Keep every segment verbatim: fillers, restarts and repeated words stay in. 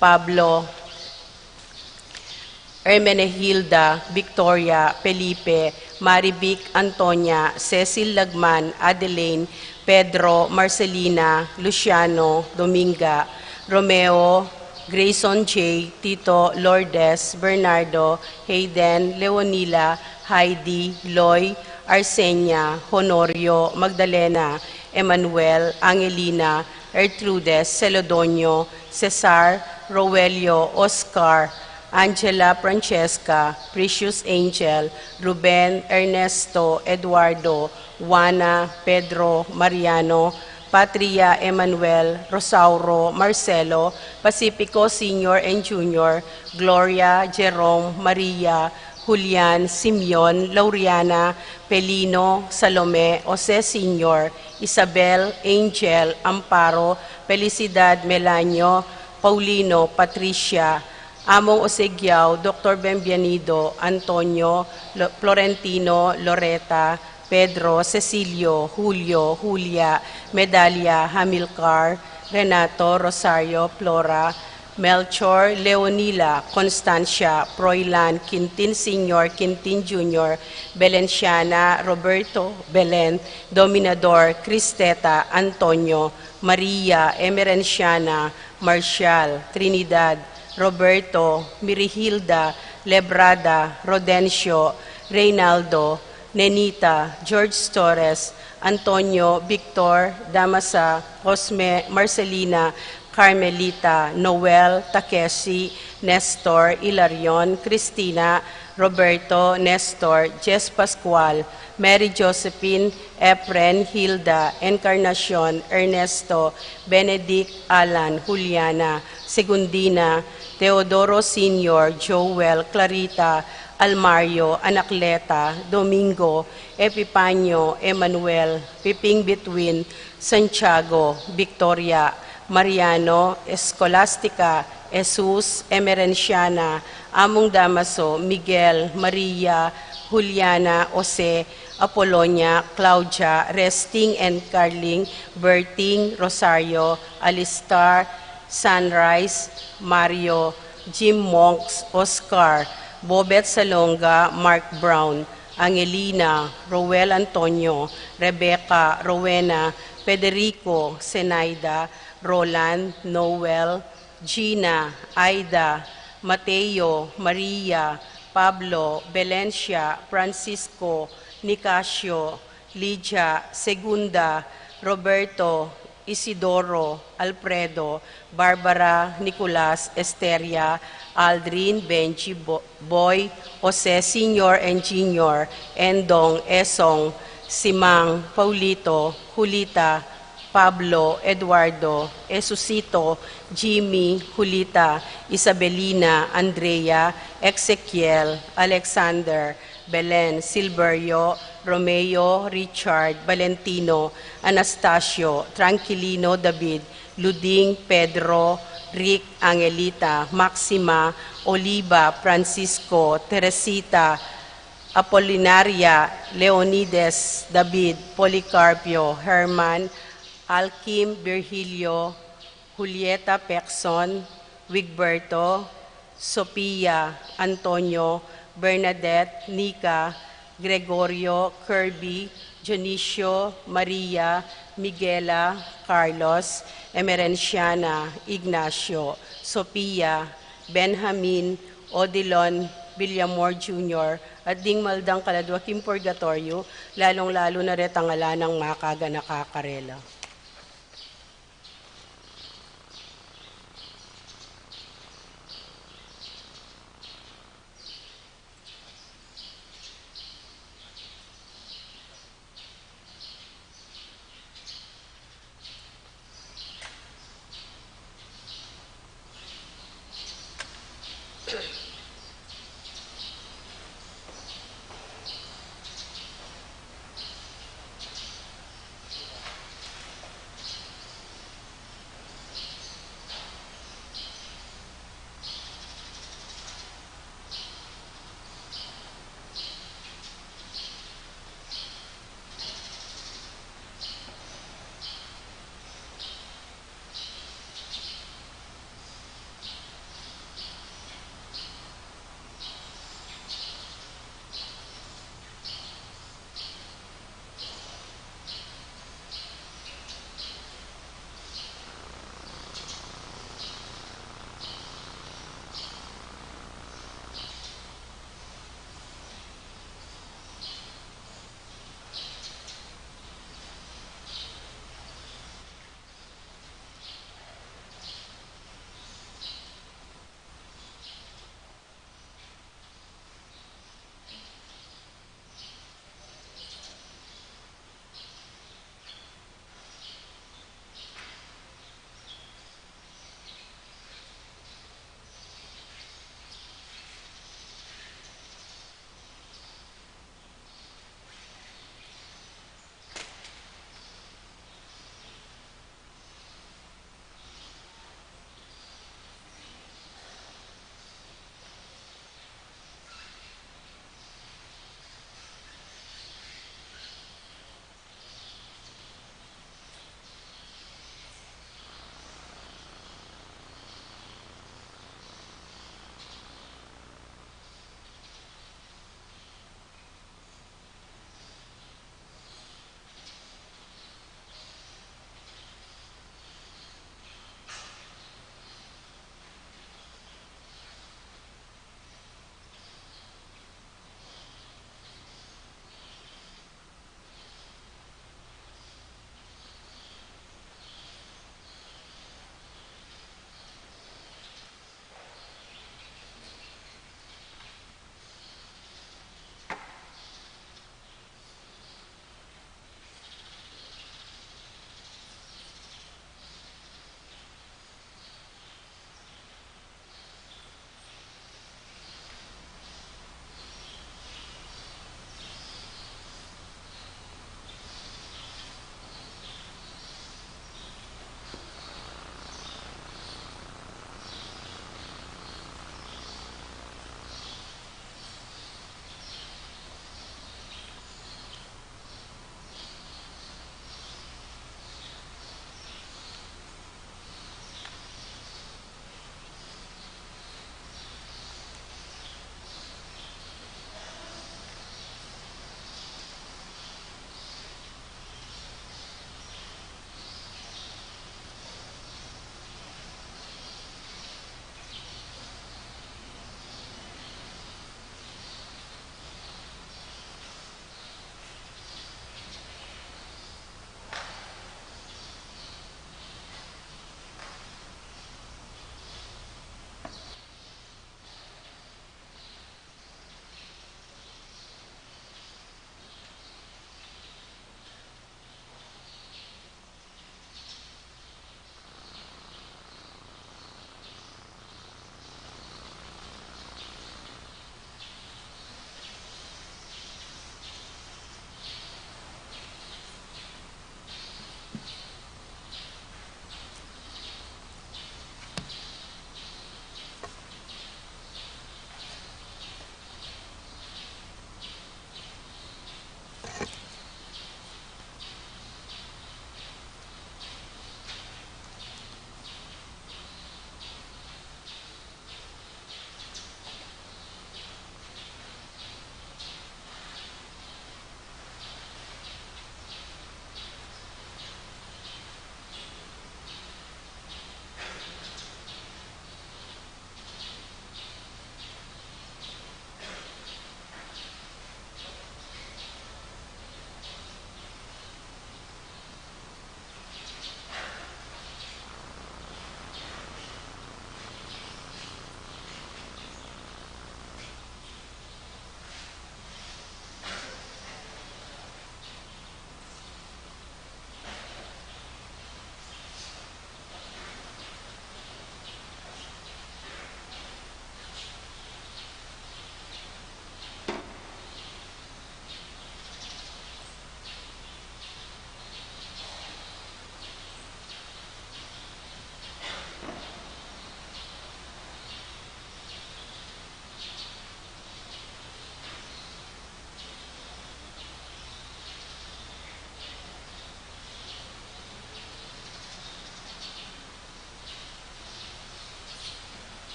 Pablo, Hermenegilda, Victoria, Felipe, Marivic, Antonia, Cecil, Lagman, Adeline, Pedro, Marcelina, Luciano, Dominga, Romeo, Grayson J, Tito, Lourdes, Bernardo, Hayden, Leonila, Heidi, Loy, Arsenia, Honorio, Magdalena, Emmanuel, Angelina, Ertrudes, Celedonio, Cesar, Roelio, Oscar, Angela, Francesca, Precious, Angel, Ruben, Ernesto, Eduardo, Juana, Pedro, Mariano, Patria, Emmanuel, Rosauro, Marcelo, Pacifico Senior and Junior, Gloria, Jerome, Maria, Julian, Simeon, Lauriana, Pelino, Salome, Jose Senior, Isabel, Angel, Amparo, Felicidad, Melanio, Paulino, Patricia, Among Osegiao, Doktor Bienvenido, Antonio, Lo-, Florentino, Loreta, Pedro, Cecilio, Julio, Julia, Medalia, Hamilcar, Renato, Rosario, Flora, Melchor, Leonila, Constancia, Froilan, Quintin Senior, Quintin Junior, Belenciana, Roberto, Belen, Dominador, Cristeta, Antonio, Maria, Emerenciana, Marcial, Trinidad, Roberto, Mirihilda, Lebrada, Rodencio, Reynaldo, Nenita, George Torres, Antonio, Victor, Damasa, Cosme, Marcelina, Carmelita, Noel, Takeshi, Nestor, Ilarion, Cristina, Roberto, Nestor, Jess Pascual, Mary Josephine, Efren, Hilda, Encarnacion, Ernesto, Benedict, Alan, Juliana, Segundina, Teodoro Senior, Joel, Clarita, Almario, Anacleta, Domingo, Epipanio, Emmanuel, Piping Bituin, Santiago, Victoria, Mariano, Escolastica, Jesus, Emerenciana, Among Damaso, Miguel, Maria, Juliana, Jose, Apolonia, Claudia, Resting and Carling, Berting, Rosario, Alistar, Sunrise, Mario, Jim Monks, Oscar, Bobet Salonga, Mark Brown, Angelina, Roel Antonio, Rebecca, Rowena, Federico, Zenaida, Roland, Noel, Gina, Aida, Mateo, Maria, Pablo, Belencia, Francisco, Nicasio, Lydia, Segunda, Roberto, Isidoro, Alfredo, Barbara, Nicolas, Esteria, Aldrin, Benji, Bo-, Boy, Jose Senior and Junior, Endong, Esong, Simang, Paulito, Julita, Pablo, Eduardo, Esusito, Jimmy, Julita, Isabelina, Andrea, Ezekiel, Alexander, Belen, Silverio, Romeo, Richard, Valentino, Anastasio, Tranquilino, David, Luding, Pedro, Rick, Angelita, Maxima, Oliva, Francisco, Teresita, Apolinaria, Leonides, David, Policarpio, Herman, Alkim, Virgilio, Julieta, Pexon, Wigberto, Sophia, Antonio, Bernadette, Nica, Gregorio, Kirby, Dionisio, Maria, Miguela, Carlos, Emerenciana, Ignacio, Sophia, Benjamin, Odilon, Villamor Junior, at ding maldang kaladwa king purgatoryo, lalong-lalo na retang ala nang makaganaka karela.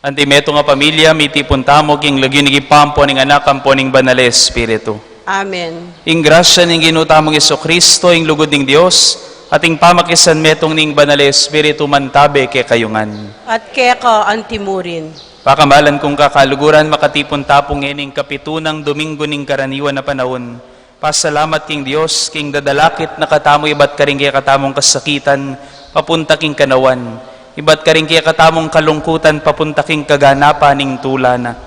Anti metung a pamilya, mitipun tamu king lagyu ning Ibpa, ampo ning Anak, ampo ning Banal a Espiritu. Amen. Ing grasya ning Ginu tamung Jesucristo, ing lugud ning Dios, at ing pamakisanmetung ning Banal a Espiritu, mantabe kekayu ngan. At keka antimurin. Pakamalan kung kakaluguran, makatipun ta pu ngening kapitu nang Domingo ning karaniwan a panaun. Pasalamat king Dios, king dadalakit na katamu ibat karing kekatamung kasakitan, papunta king kanawan, ibat karing kekatamung kalungkutan, papunta king kaganapan ning tula na.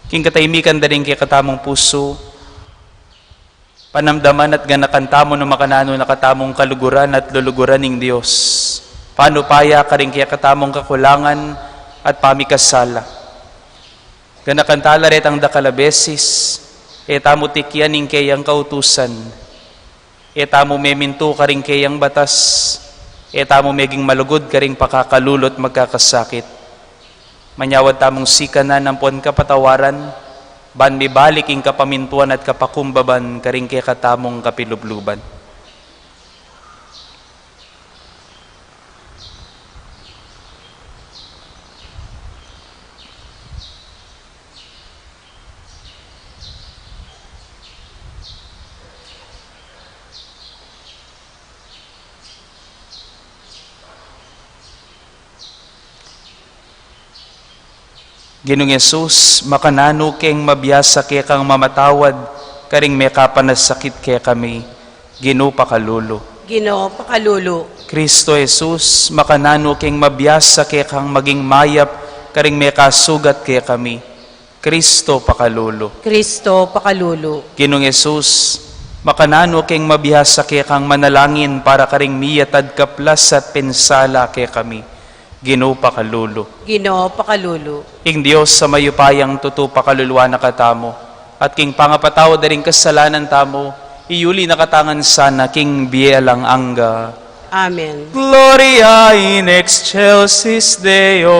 King katahimikan da ring kekatamung pusu, panamdaman at ganakan tamu no makananu na katamung kaluguran at luluguran ning Dios. Panupaya karing kekatamung kakulangan at pamikasala. Ganakan tala retang dakal a beses, e tamu tikian ing keyang kautusan, e tamu memintu karing keyang batas, e tamu meging malugud karing pakakalulu at magkakasakit. Manyawad tamung sikanan ampon kapatawaran, ban mibalik ing kapamintuan at kapakumbaban karing kekatamung kapilubluban. Ginung Jesus, makananu keng mabiasa kekang mamatawad karing mekapanasakit kekami? Ginu, pakalulu. Ginu, pakalulu. Kristo Jesus, makananu keng mabiasa kekang maging mayap karing mekasugat kekami? Kristo, pakalulu. Kristo, pakalulu. Ginung Jesus, makananu keng mabiasa kekang manalangin para karing miyatad kaplas at pinsala kekami? Ginu, pakalulu. Ginu, pakalulu. Ing Dios a mayupayang tutu pakaluluan na katamu, at king pangapatawad da ring kasalanan tamu, iyuli na katamu ngan sana king bie alang angga. Amen. Gloria in excelsis Deo.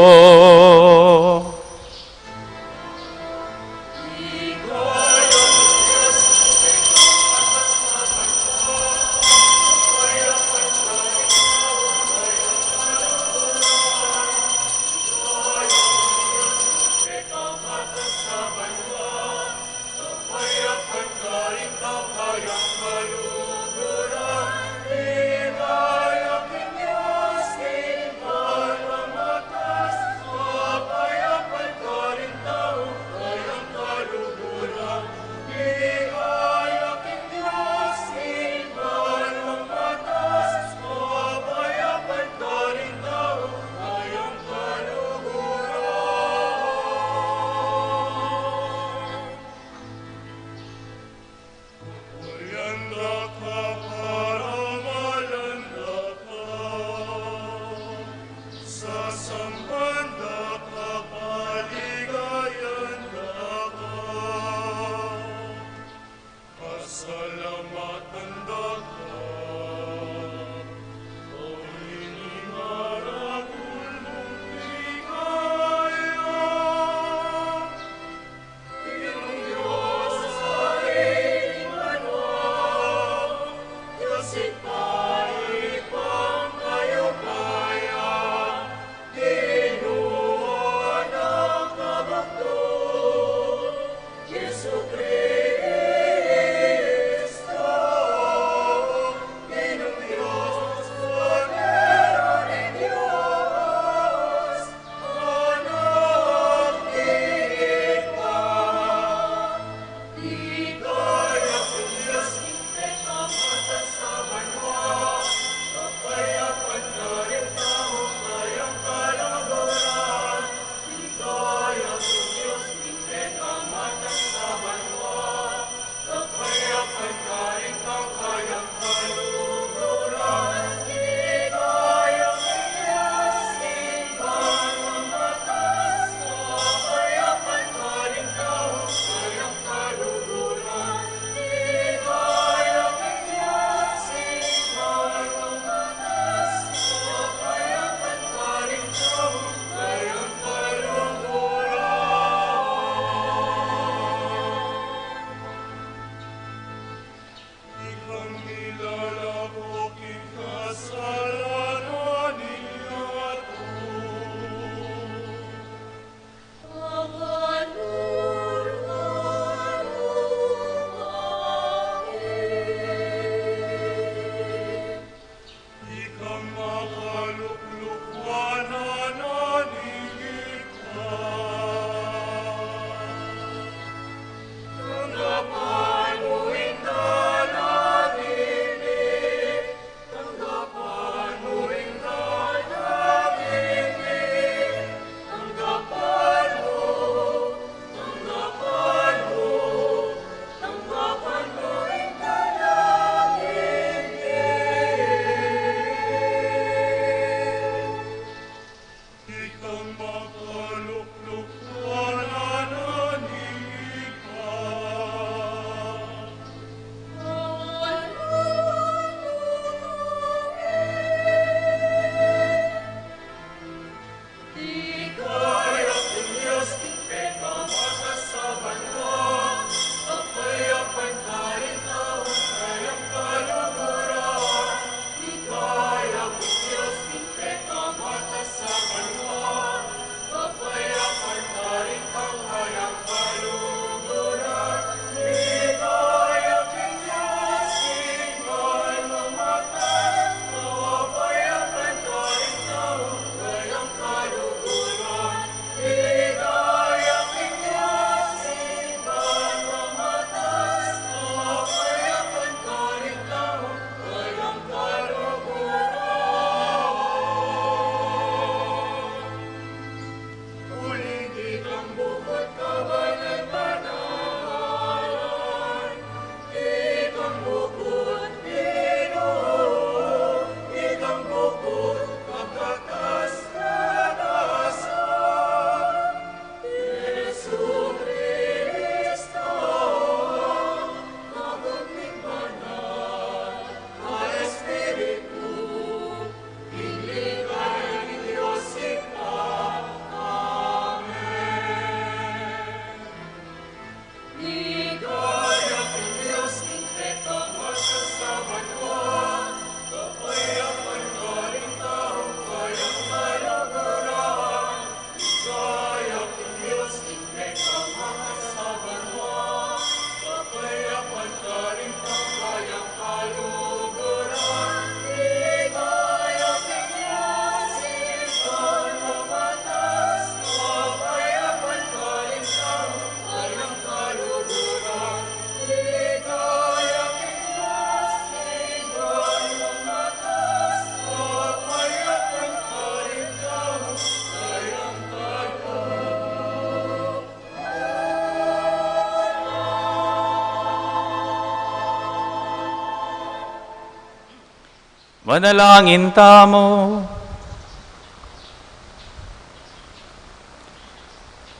Manalangin tamu.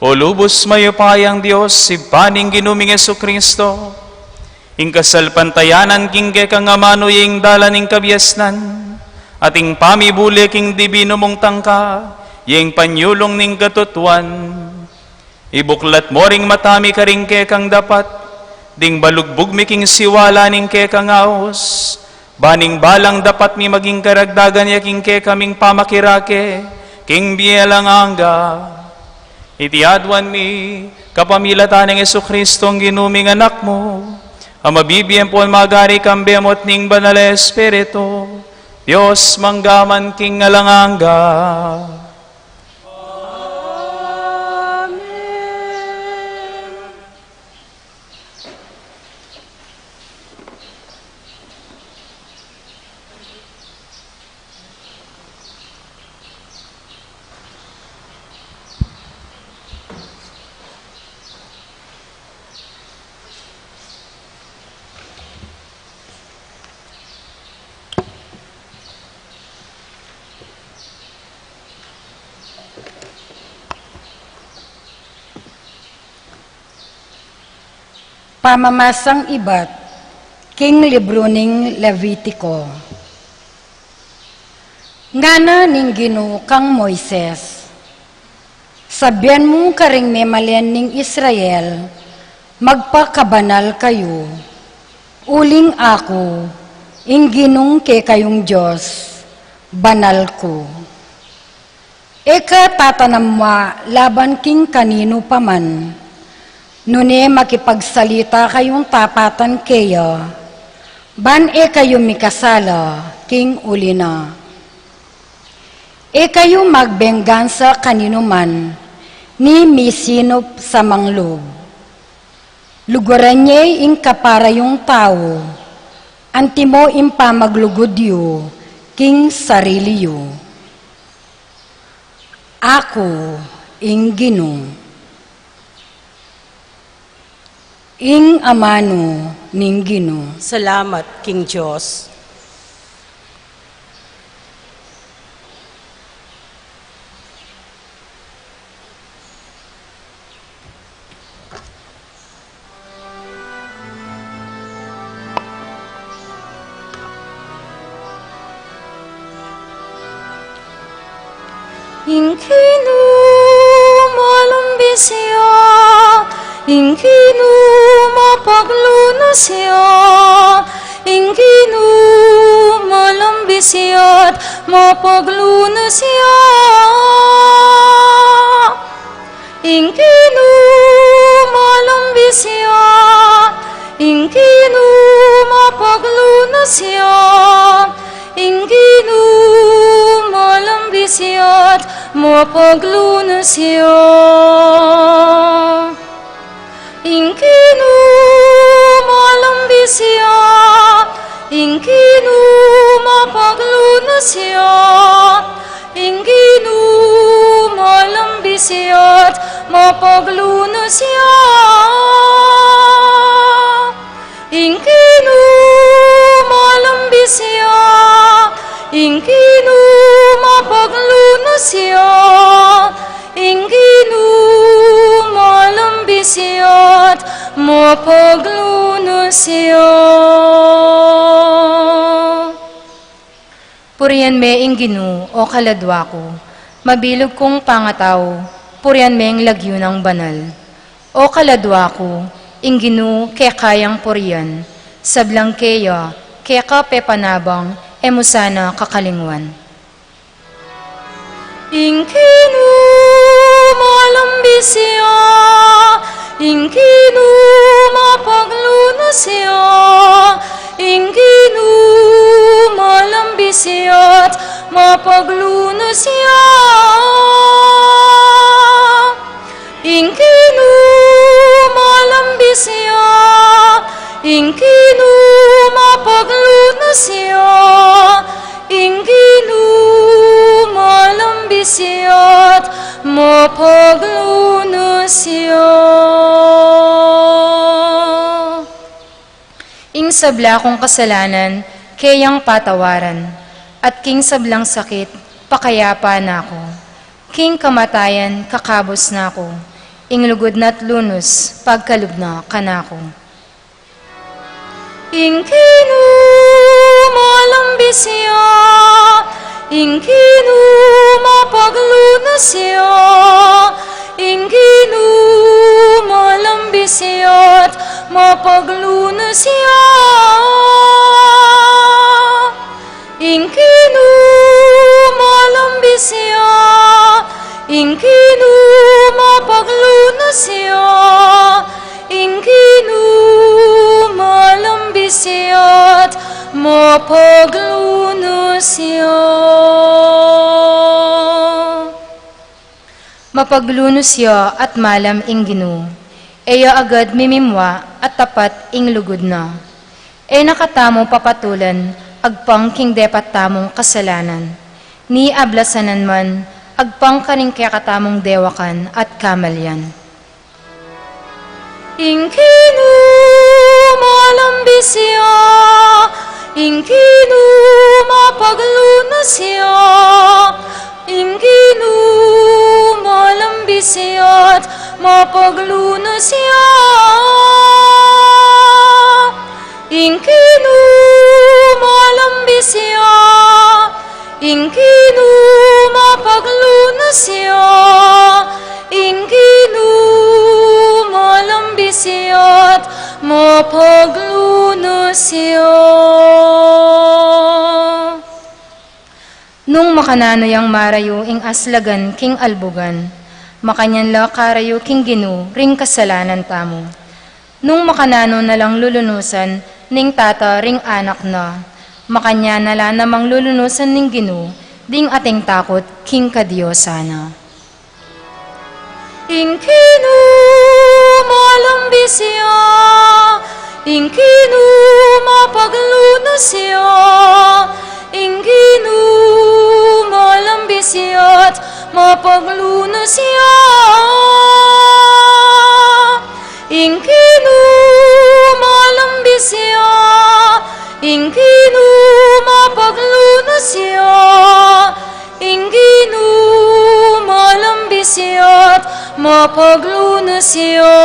O lubus mayupayang Dios, Ibpa ning Ginu ming Jesucristo, ing kasalpantayanan king kekang amanu ya ing dalan ning kabiasnan, at ing pamibule king dibinu mung tangka ya ing panyulung ning katutuan. Ibuklat mo ring mata mi karing kekang dapat, ding balugbug mi king siwala ning kekang aus, ban ing balang dapat mi maging karagdagan ya king kekaming pamakirake king bie alang angga. Iti aduan mi kapamilatan nang Jesucristong Ginu ming Anak mu, a mabibie ampon magari kambe mu at ning Banal a Espiritu, Dios mangga man king alang angga. Amen. Pamamasang ibat king libru ning Levitiko. Ngana ning Ginu kang Moises, sabian mu karing memalen ning Israel, magpakabanal kayu, uling aku, ing Ginung kekayung Dios, banal ku. E ka tatanamwa laban king kaninu pa man, nune makipagsalita kayung tapatan keya, ban e kayu mikasala king uli na. E kayu magbengansa kaninuman ni misinup samang lub. Luguran ye ing kapara yung tau, antimo ing pamaglugud yu king sarili yu. Aku ing Ginu. Ing amanu ning Ginu. Salamat king Dios. Ing Ginu malambis ya, ing Ginu mapaglunus ya, ing Ginu malambis ya't mapaglunus ya. Ing Ginu malambis ya, ing Ginu mapaglunus ya, ing Ginu malambis ya't mapaglunus ya. Ing Ginu malambis ya, ing Ginu mapaglunus ya, ing Ginu malambis ya't mapaglunus ya. Ing Ginu malambis ya, ing Ginu mapaglunus ya, ing Ginu malambis ya't mapaglunus ya. Purian me ing Ginu, o kaladwa ku, mabilug kung pangatau, purian me ing lagyu nang banal. O kaladwa ku, ing Ginu keka yang purian, sablang keya, keka pepanabang, e mu sana kakalingwan. Ing Ginu malambis ya, ing Ginu mapaglunus ya, ing Ginu malambis ya't mapaglunus ya. Ing Ginu malambis ya, ing Ginu mapaglunus ya, ing Ginu malambis ya't mapaglunus ya. Ing sabla kung kasalanan, keyang patawaran. At king sablang sakit, pakayapa na ku. King kamatayan, kakabus na ku. Ing lugud na't lunus, pagkalub na kanaku. Ing Ginu malambis ya, ing Ginu mapaglunus ya, ing Ginu malambis ya't mapaglunus ya. Ing Ginu malambis ya, ing Ginu mapaglunus ya, ing Ginu malambis ya't mapaglunus ya. Mapaglunus ya at malam ing Ginu, e ya agad mimimwa at tapat ing lugud na. E na katamu papatulan agpang king depat tamung kasalanan, ni ablasanan man agpang karing kekatamung dewakan at kamalian. Ing Ginu malambis ya, ing Ginu mapaglunus ya, ing Ginu malambis ya't mapaglunus ya. Ing Ginu malambis ya, ing Ginu mapaglunus ya, ing Ginu malambis ya't mapaglunus ya. Nung makananu yang marayu ing aslagan king albugan, makanyan la karayu king Ginu ring kasalanan tamu. Nung makananu na lang lulunusan ning tata ring anak na, makanyan na la namang lulunusan ning Ginu ding ating takut king kadiosan na. Ing Ginu malambis ya, ing Ginu mapaglunus ya, ing Ginu malambis ya't mapaglunus ya. Ing Ginu malambis ya, ing Ginu mapaglunus ya, ing Ginu malambis ya't mapaglunus ya.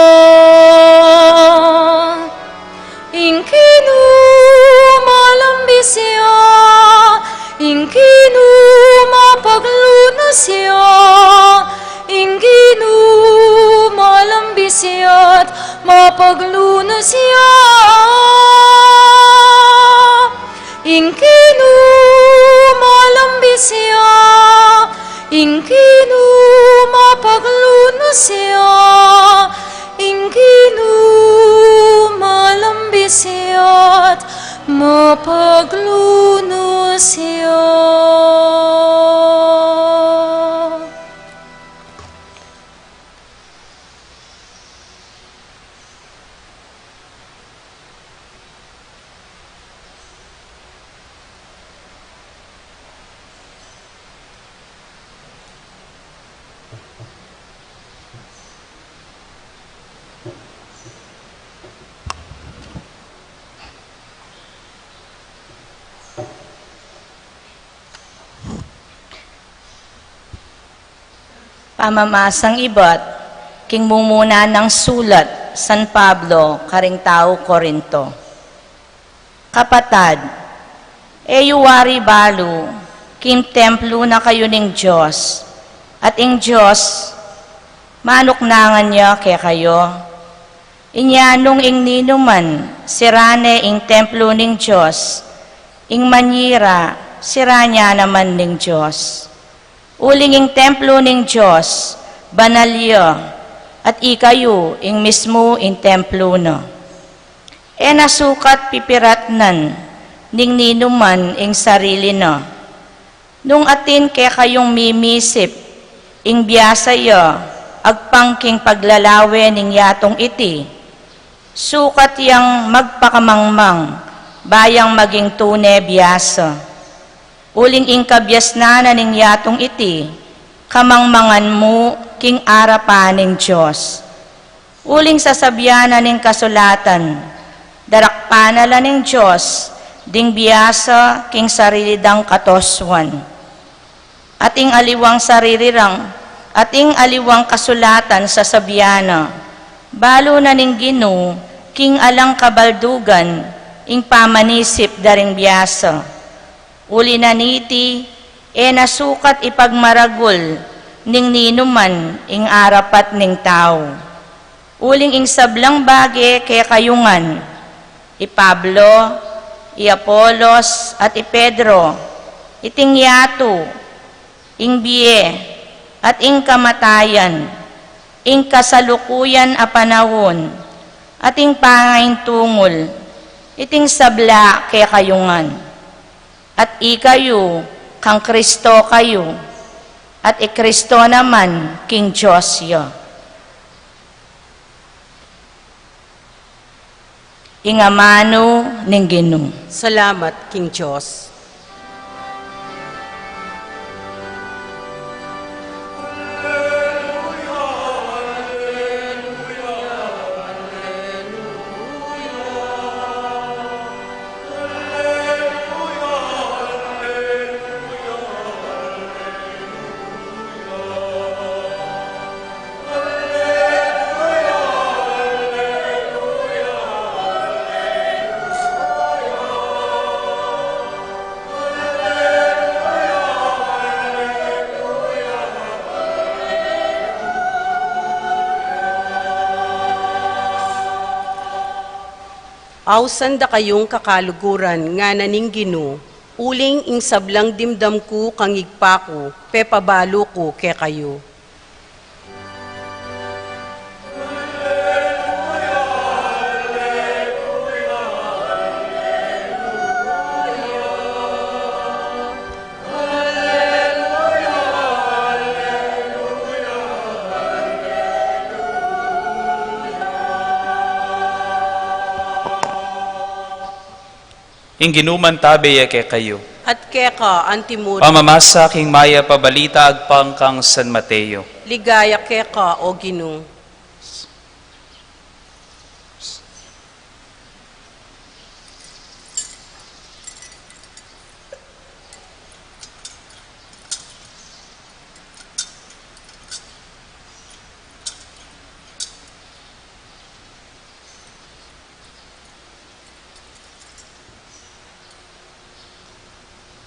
Ing Ginu malambis ya, ing Ginu mapaglunus ya, ing Ginu malambis ya't mapaglunus ya. Ing Ginu malambis ya, ing Ginu mapaglunus ya, ing Ginu malambis ya't mapaglunus ya. Pamamasang ibat king mumuna nang sulat San Pablo karing tau Corinto. Kapatad, e yu wari balu king templo na kayu ning Dios, at ing Dios manuknangan ya kekayu. Inya nung ing ninuman sira ne ing templo ning Dios, ing manyira sira ne naman ning Dios. Uling ing templo ning Dios, banal ya, at ikayu ing mismu ing templo na. E na sukat pipiratnan ning ninuman ing sarili na. Nung atin kekayung mimisip ing biasa ya agpang king paglalawe ning yatung iti, sukat yang magpakamangmang ba yang maging tune biasa. Uling ing kabiasnan na ning yatung iti, kamangmangan mu king arapan ning Dios. Uling sasabian na ning kasulatan, darakpan na la ning Dios ding biasa king sarili dang katosuan. At ing aliwang sarili rang, at ing aliwang kasulatan sasabian na, balu na ning Ginu, king alang kabaldugan, ing pamanisip da ring biasa. Uli na niti, e na sukat ipagmaragul ning ninuman ing arapat ning tau. Uling ing sablang bage kekayu ngan, i Pablo, i Apolos, at i Pedro, iting yatu, ing bie, at ing kamatayan, ing kasalukuyan a panaun, at ing pangaintungul, iting sabla kekayu ngan. At ikayu, kang Kristo kayu, at i Kristo naman king Dios ya. Ing amanu ning Ginu. Salamat king Dios. Ausan da kayung kakaluguran, ngana ning Ginu, uling ing sablang dimdam ku kang Ibpa ku, pepabalu ku kekayu. Ing Ginu mantabe ya kekayu. At keka antimurin. Pamamasa king Mayap a Balita agpang kang San Mateo. Ligaya keka, o Ginu.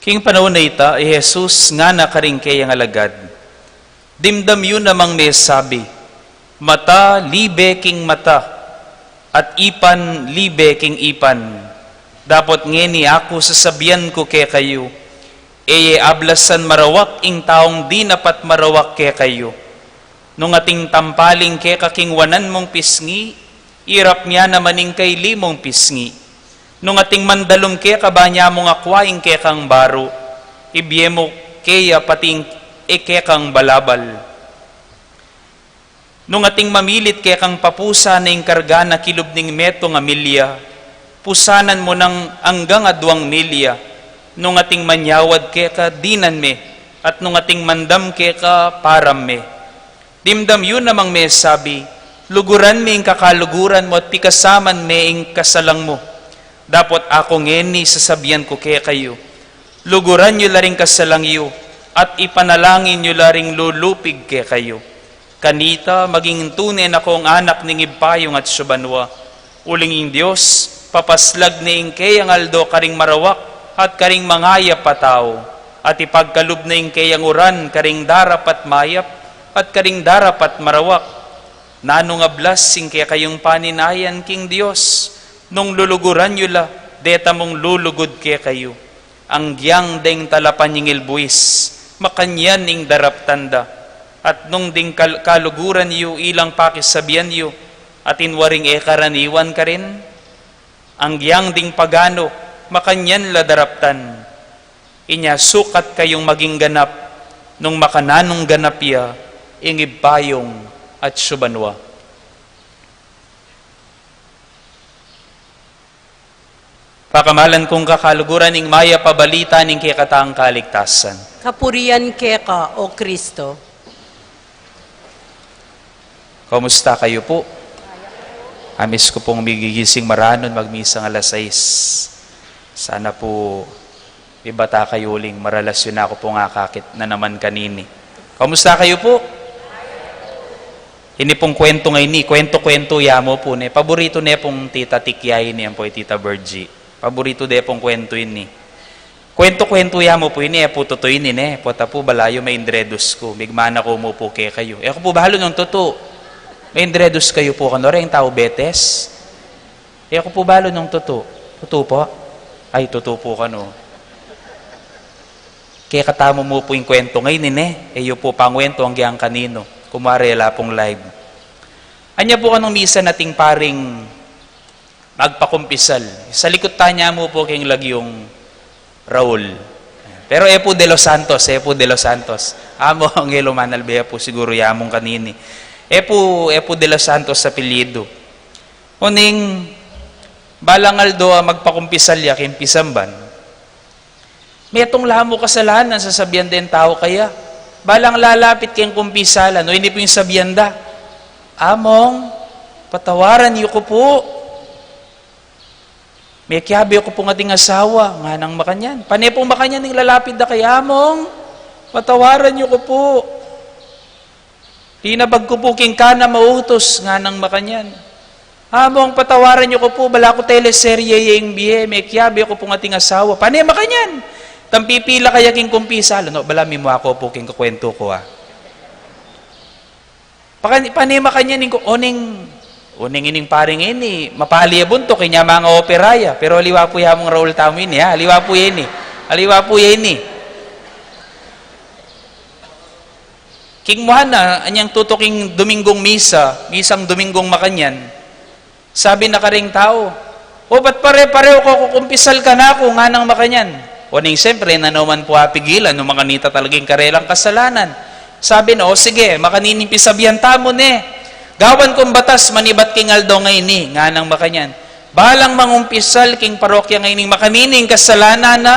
King panaun a ita, i Jesus ngana karing keyang alagad, "Dimdam yu namang mesabi, mata libe king mata, at ipan libe king ipan. Dapot ngeni aku sasabian ku kekayu, e ye ablasan marawak ing taung dinapat marawak kekayu. Nung ating tampaling keka king wanan mung pisngi, irap mya naman ing kaili mung pisngi. Nung ating mandalum keka, ba nya mung akua ing kekang baru, ibie mu keya pati ing e kekang balabal. Nung ating mamilit kekang papusan ing karga na kilub ning metung a milya, pusanan mu nang anggang aduang milya. Nung ating manyawad keka, dinan me, at nung ating mandam keka, param me. Dimdam yu namang mesabi, luguran me ing kakaluguran mu at pikasaman me ing kasalang mu. Dapot aku ngeni sasabian ku kekayu, luguran yu la ring kasalang yu, at ipanalangin yu la ring lulupig kekayu. Kanita, maging tune na kong anak ning Ibpa yung atsu banua. Uling ing Dios, papaslag ne ing keyang aldo karing marawak at karing mangayap a tau, at ipagkalub ne ing keyang uran karing darapat mayap at karing darapat marawak. Nanung ablas ing kekayung paninayan king Dios, nung luluguran yu la deta mung lulugud kekayu. Anggyang deng talapanyingil buis, makanyan ing daraptan da. At nung ding kal-, kaluguran yu ilang pakisabian yu, atin waring e karaniwan karin? Anggyang ding paganu, makanyan la daraptan. Inya sukat kayung maging ganap, nung makananung ganap ya ing Ibpa yung atsu banua. Pakamalan kung kakaluguran, ing mayap a balita ning kekatang kaligtasan. Kapurian keka, O Kristo. Kumusta kayu pu? Amis ku pung migigising maranun, magmisang alas sais. Sana pu, ibat kayu uling maralas yu. Aku pu, akakit na naman kanini. Kamusta kayu pu? Ini pung kwentu ngeni, kwentu-kwentu ya mu pu, ne. Paboritu ne pung Tita Tikya ini, ampo i Tita Virgie. Paboritu de pung kwentu ini. Kwentu-kwentu ya mu pu ini, e pu tutu ini, ne. Pota pu balayu maindredus ku, migmana ku mu pu kekayu. E ku pu balu nung tutu. Maindredus kayu pu kanu reng tau Betes? E ku pu balu nung tutu. Tutu pu? Ay, tutu pu kanu. Kekatamu mu pu ing kwentu ngeni, ne. E yu pu pangwentu anggyang kaninu. Kumare la pung live. Anya pu kanung misa na ating paring magpakumpisal. Salikut tana mu pu king lagyung Raul. Pero e pu De Los Santos, e pu De Los Santos. Amu, Angelo Manalbe pu siguru ya mung kanini. E pu, e pu De Los Santos apelyidu. Uning balang aldo a magpakumpisal ya king pisamban. Metung la mu kasalanan, sasabian deng tau kaya. Balang lalapit king kumpisalan, o ini pu ing sabian da, "Among, patawaran yu ku pu. Mekiabe ku pung ating asawa," nganang makanyan. Pane pung makanyan ing lalapit da kaya, "Among, patawaran yu ku pu. Linabag ku pu king kana mautus," nganang makanyan. "Among, patawaran yu ku pu, bala ku teleserye ya ing bie, mekiabe ku pung ating asawa." Pane makanyan. Tampipila kaya king kumpisal, no, bala mimua ku pu king kakwentu ku, a. Pakan-, pane makanyan ing ku-, uning, uning ining paring ini, mapali ya buntuk, inya manga opera ya. Pero aliwa pu ya mung Raul tamu ini, a. Aliwa pu ya ini. Aliwa pu ya ini. King muha na, anyang tutuking Dominggung misa, misang Dominggung makanyan, sabi na karing tau, "O, ba't pare-pareho ko kukumpisal kanaku?" nganang makanyan. Uning siyempre, e na naman pu apigilan nung makanita talaga ing karelang kasalanan. Sabi na, "O sige, makanini ing pisabian tamu, ne. Gawan kung batas manibat king aldo ngeni," nganang makanyan. "Balang mangumpisal king parokya ngeni, makanini ing kasalanan na,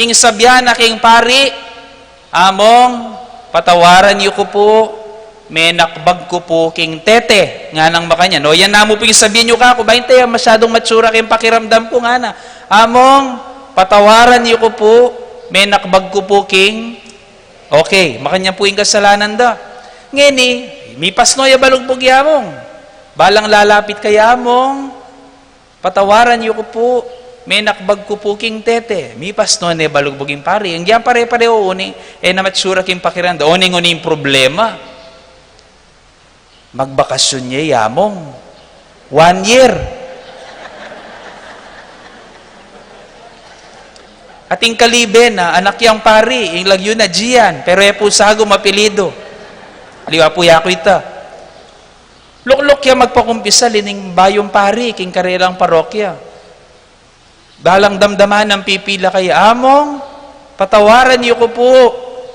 ing sabian na king pari, 'Among, patawaran yu ku pu, menakbag ku pu king tete,'" nganang makanyan. "O, yan na mu pu ing sabian yu kaku, ba inte ya masyadung matsura king pakiramdam ku," ngana. "Among, patawaran yu ku pu, menakbag ku pu king," okay, makanyan pu ing kasalanan da. Ngeni, mipas no ya balugbug ya, "Among, balang lalapit kaya, Among, patawaran yu ku pu, menakbag ku pu king tete." Mipas no ne balugbug ing pari. Ing dyan pare-pareho, uning e na matsura king pakiramdam. Uning, uning problema, magbakasyon ya, "Among, one year." Ating kalibe na, anak yang pari, ing lagyu na Gian, pero e pu sagu apelyidu. Aliwa pu ya ku ita. Lukluk ya magpakumpisal ining bayung pari king karelang parokya. Balang damdaman nang pipila kaya, "Among, patawaran yu ku pu,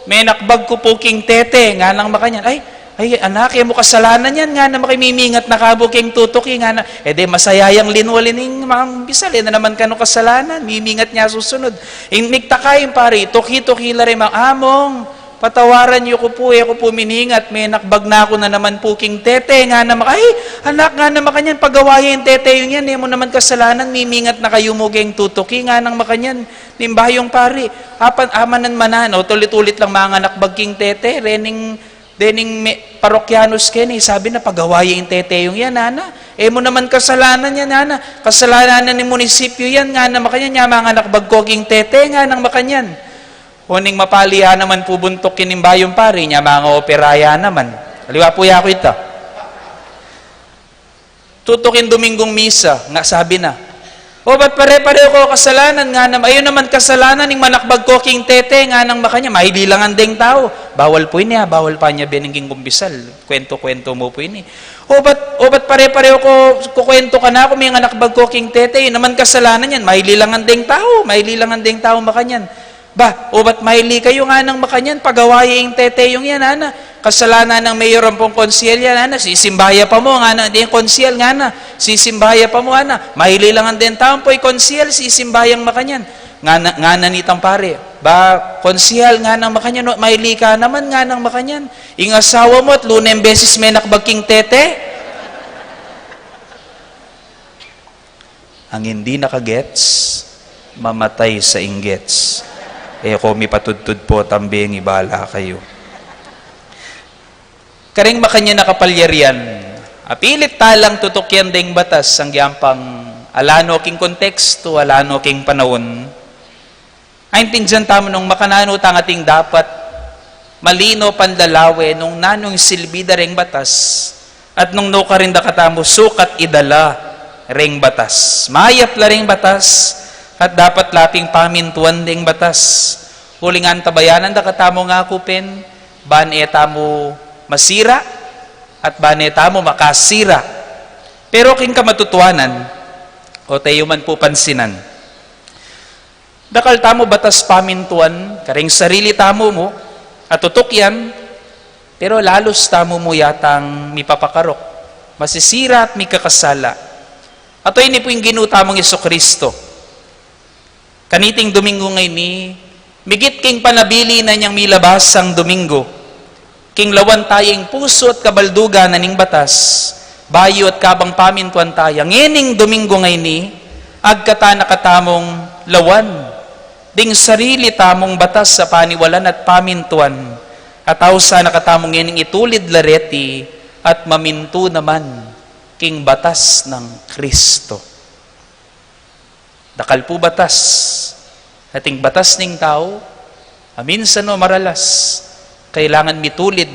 menakbag ku pu king tete," nganang makanyan. "Ay, ay, anak, e mu kasalanan yan," ngana makanyan, "mimingat na kabu king tutuki," ngana. E de masaya yang linwal ining mangumpisal, e na naman kanu kasalanan, mimingat ya susunod. Ing migtaka ing pari, tuki-tuki la rin mang, "Among, patawaran yu ku pu, e ku pu miningat, menakbag na ku na naman pu king tete," ngana mak-, "Ay, anak," ngana makanyan, "pagawa ye ing tete yung yan, e mu naman kasalanan, mimingat na kayu mu king tutuki," nganang makanyan ning bayung pari. Apan, amanan-manan, o, tulit-ulit lang manganakbag king tete, rening, dening me-, parokyanus keni, sabi na, "Pagawa ye ing tete yung yan, ngana. E mu naman kasalanan yan, ngana. Kasalanan na ning munisipyu yan," ngana makanyan, "ya manganakbag ko king tete," nganang makanyan. Uning mapali ya naman pu buntuk ining bayung pari, inya manga opera ya naman. Aliwa pu ya ku ita. Tutuking Dominggung misa, nga sabi na, "O, ba't pare-pareho ko kasalanan?" ngana, "Ayu naman kasalanan ing manakbag ko king tete," nganang makanyan. Maililangan deng tau. Bawal pu ini, a, bawal pa nya beneng king kumpisal. Kwentu-kwentu mu pu ini. "O, ba't, o, ba't pare-pareho ko, kukwentu kanaku, menakbag ko king tete, ayu naman kasalanan yan?" Maililangan deng tau, maililangan deng tau makanyan. "Ba, o ba't maili kayu?" nganang makanyan, "pagawa ye ing tete yung yan," ngana. "Kasalanan nang mayor ampong konsehal yan," ngana. "Sisimba ya pa mu," ngana, deng konsehal, ngana. "Sisimba ya pa mu," ngana. Maililangan deng tau, ampo i konsehal, sisimba yang makanyan. Ngana, ngana nitang pari, "Ba, konsehal," nganang makanyan, "o, maili ka naman," nganang makanyan. "Ing asawa mu atlu neng beses menakbag king tete." Ang hindi nakagets, Mamatay sa inggets. E ko mipatudtud pu tambe, ngi bala kayu. Kareng makanyan a kapalyarian, apilit talang tutukyan deng batas, anggyang pang ala no king kontekstu, ala no king panaun. Aintindian tamu nung makananu tang ating dapat malino panlalawe nung nanung silbi da reng batas, at nung nukarin da katamu sukat idala reng batas. Mayap la reng batas, at dapat la pin pamintuan deng batas. Uling antabayanan da katamu ngaku pin, ban e tamu masira, at ban e tamu makasira. Pero king kamatutuanan, o teyu man pu pansinan, dakal tamu batas pamintuan kareng sarili tamu mu, at tutukyan, pero lalus tamu mu yatang mipapakaruk, masisira at mikakasala. At ini pu ing Ginu tamung Jesucristo. Kaniting Domingo ngeni, migit king panabilin na niyang milabasang Domingo, king lawan taya ing pusu at kabaldugan na ning batas, bayu at kabang pamintuan taya. Ngening Domingo ngeni, agkatan na katamung lawan ding sarili tamung batas a paniwalan at pamintuan, at ausan na katamung ngening itulid la reti at mamintu naman king batas nang Kristo. Dakal pu batas. Ating batas ning tau, aminsan o maralas, kailangan mitulid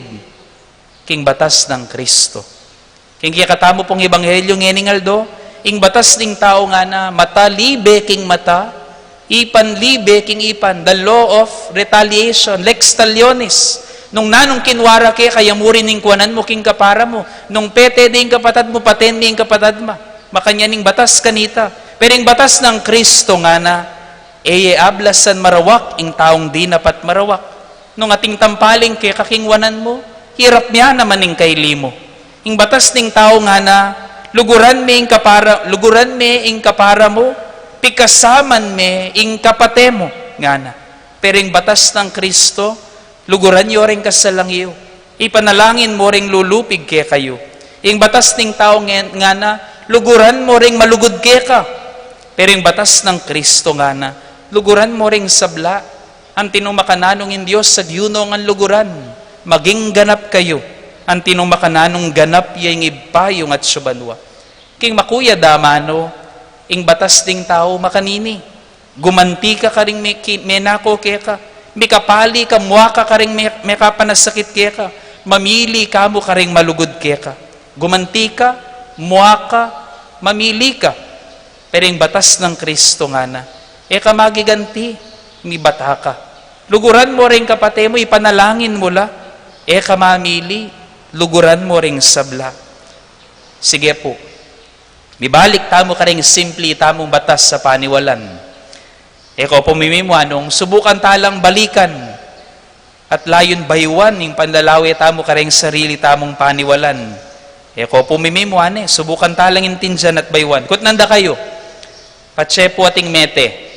king batas nang Kristo. King kekatamu pung ebanghelyo ngening aldo, ing batas ning tau ngana, mata libe king mata, ipan libe king ipan, the law of retaliation, lex talionis. Nung nanung kinwa ra keka, ya mu rin ing kuanan mu king kapara mu. Nung pete de ing kapatad mu, paten me ing kapatad ma. Makanyan ing batas kanita. Pero ing batas nang Kristo ngana, e ye ablasan marawak ing taung dinapat marawak. Nung ating tampaling keka king wanan mu, irap me naman ing kaili mu. Ing batas ning tau ngana, luguran me ing kapara, luguran me ing kapara mu, pikasaman me ing kapate mu, ngana. Pero ing batas nang Kristo, luguran yu ring kasalang yu. Ipanalangin mu ring lulupig kekayu. Ing batas ning tau ngen-, ngana, luguran mu ring malugud keka. Pero ing batas nang Kristo ngana, luguran mu ring sabla. Antimo makananu ing Dios sa diunong luguran, maging ganap kayu. Antimo makananu, ganap ya ing Ibpa yu ngan atsu banua. King makuya damano, ing batas ding tau makanini. Gumanti ka karing me-, ki-, menako keka. Mikapali ka, mua ka karing me-, mekapanasakit keka. Mamili ka mu karing malugud keka. Gumanti ka, mua ka, mamili ka. Pero ing batas nang Kristo ngana, e ka magiganti, mibata ka. Luguran mu ring kapate mu, ipanalangin mu la. E ka mamili, luguran mu ring sabla. Sige pu. Mibalik tamu karing simpli tamung batas a paniwalan. E ko pu mimimua nung subukan talang balikan at layun bayuan ing panlalawe tamu karing sarili tamung paniwalan. E ko pu mimimua ne, subukan talang intindian at bayuan. Kutnan da kayu, patse pu ating mete.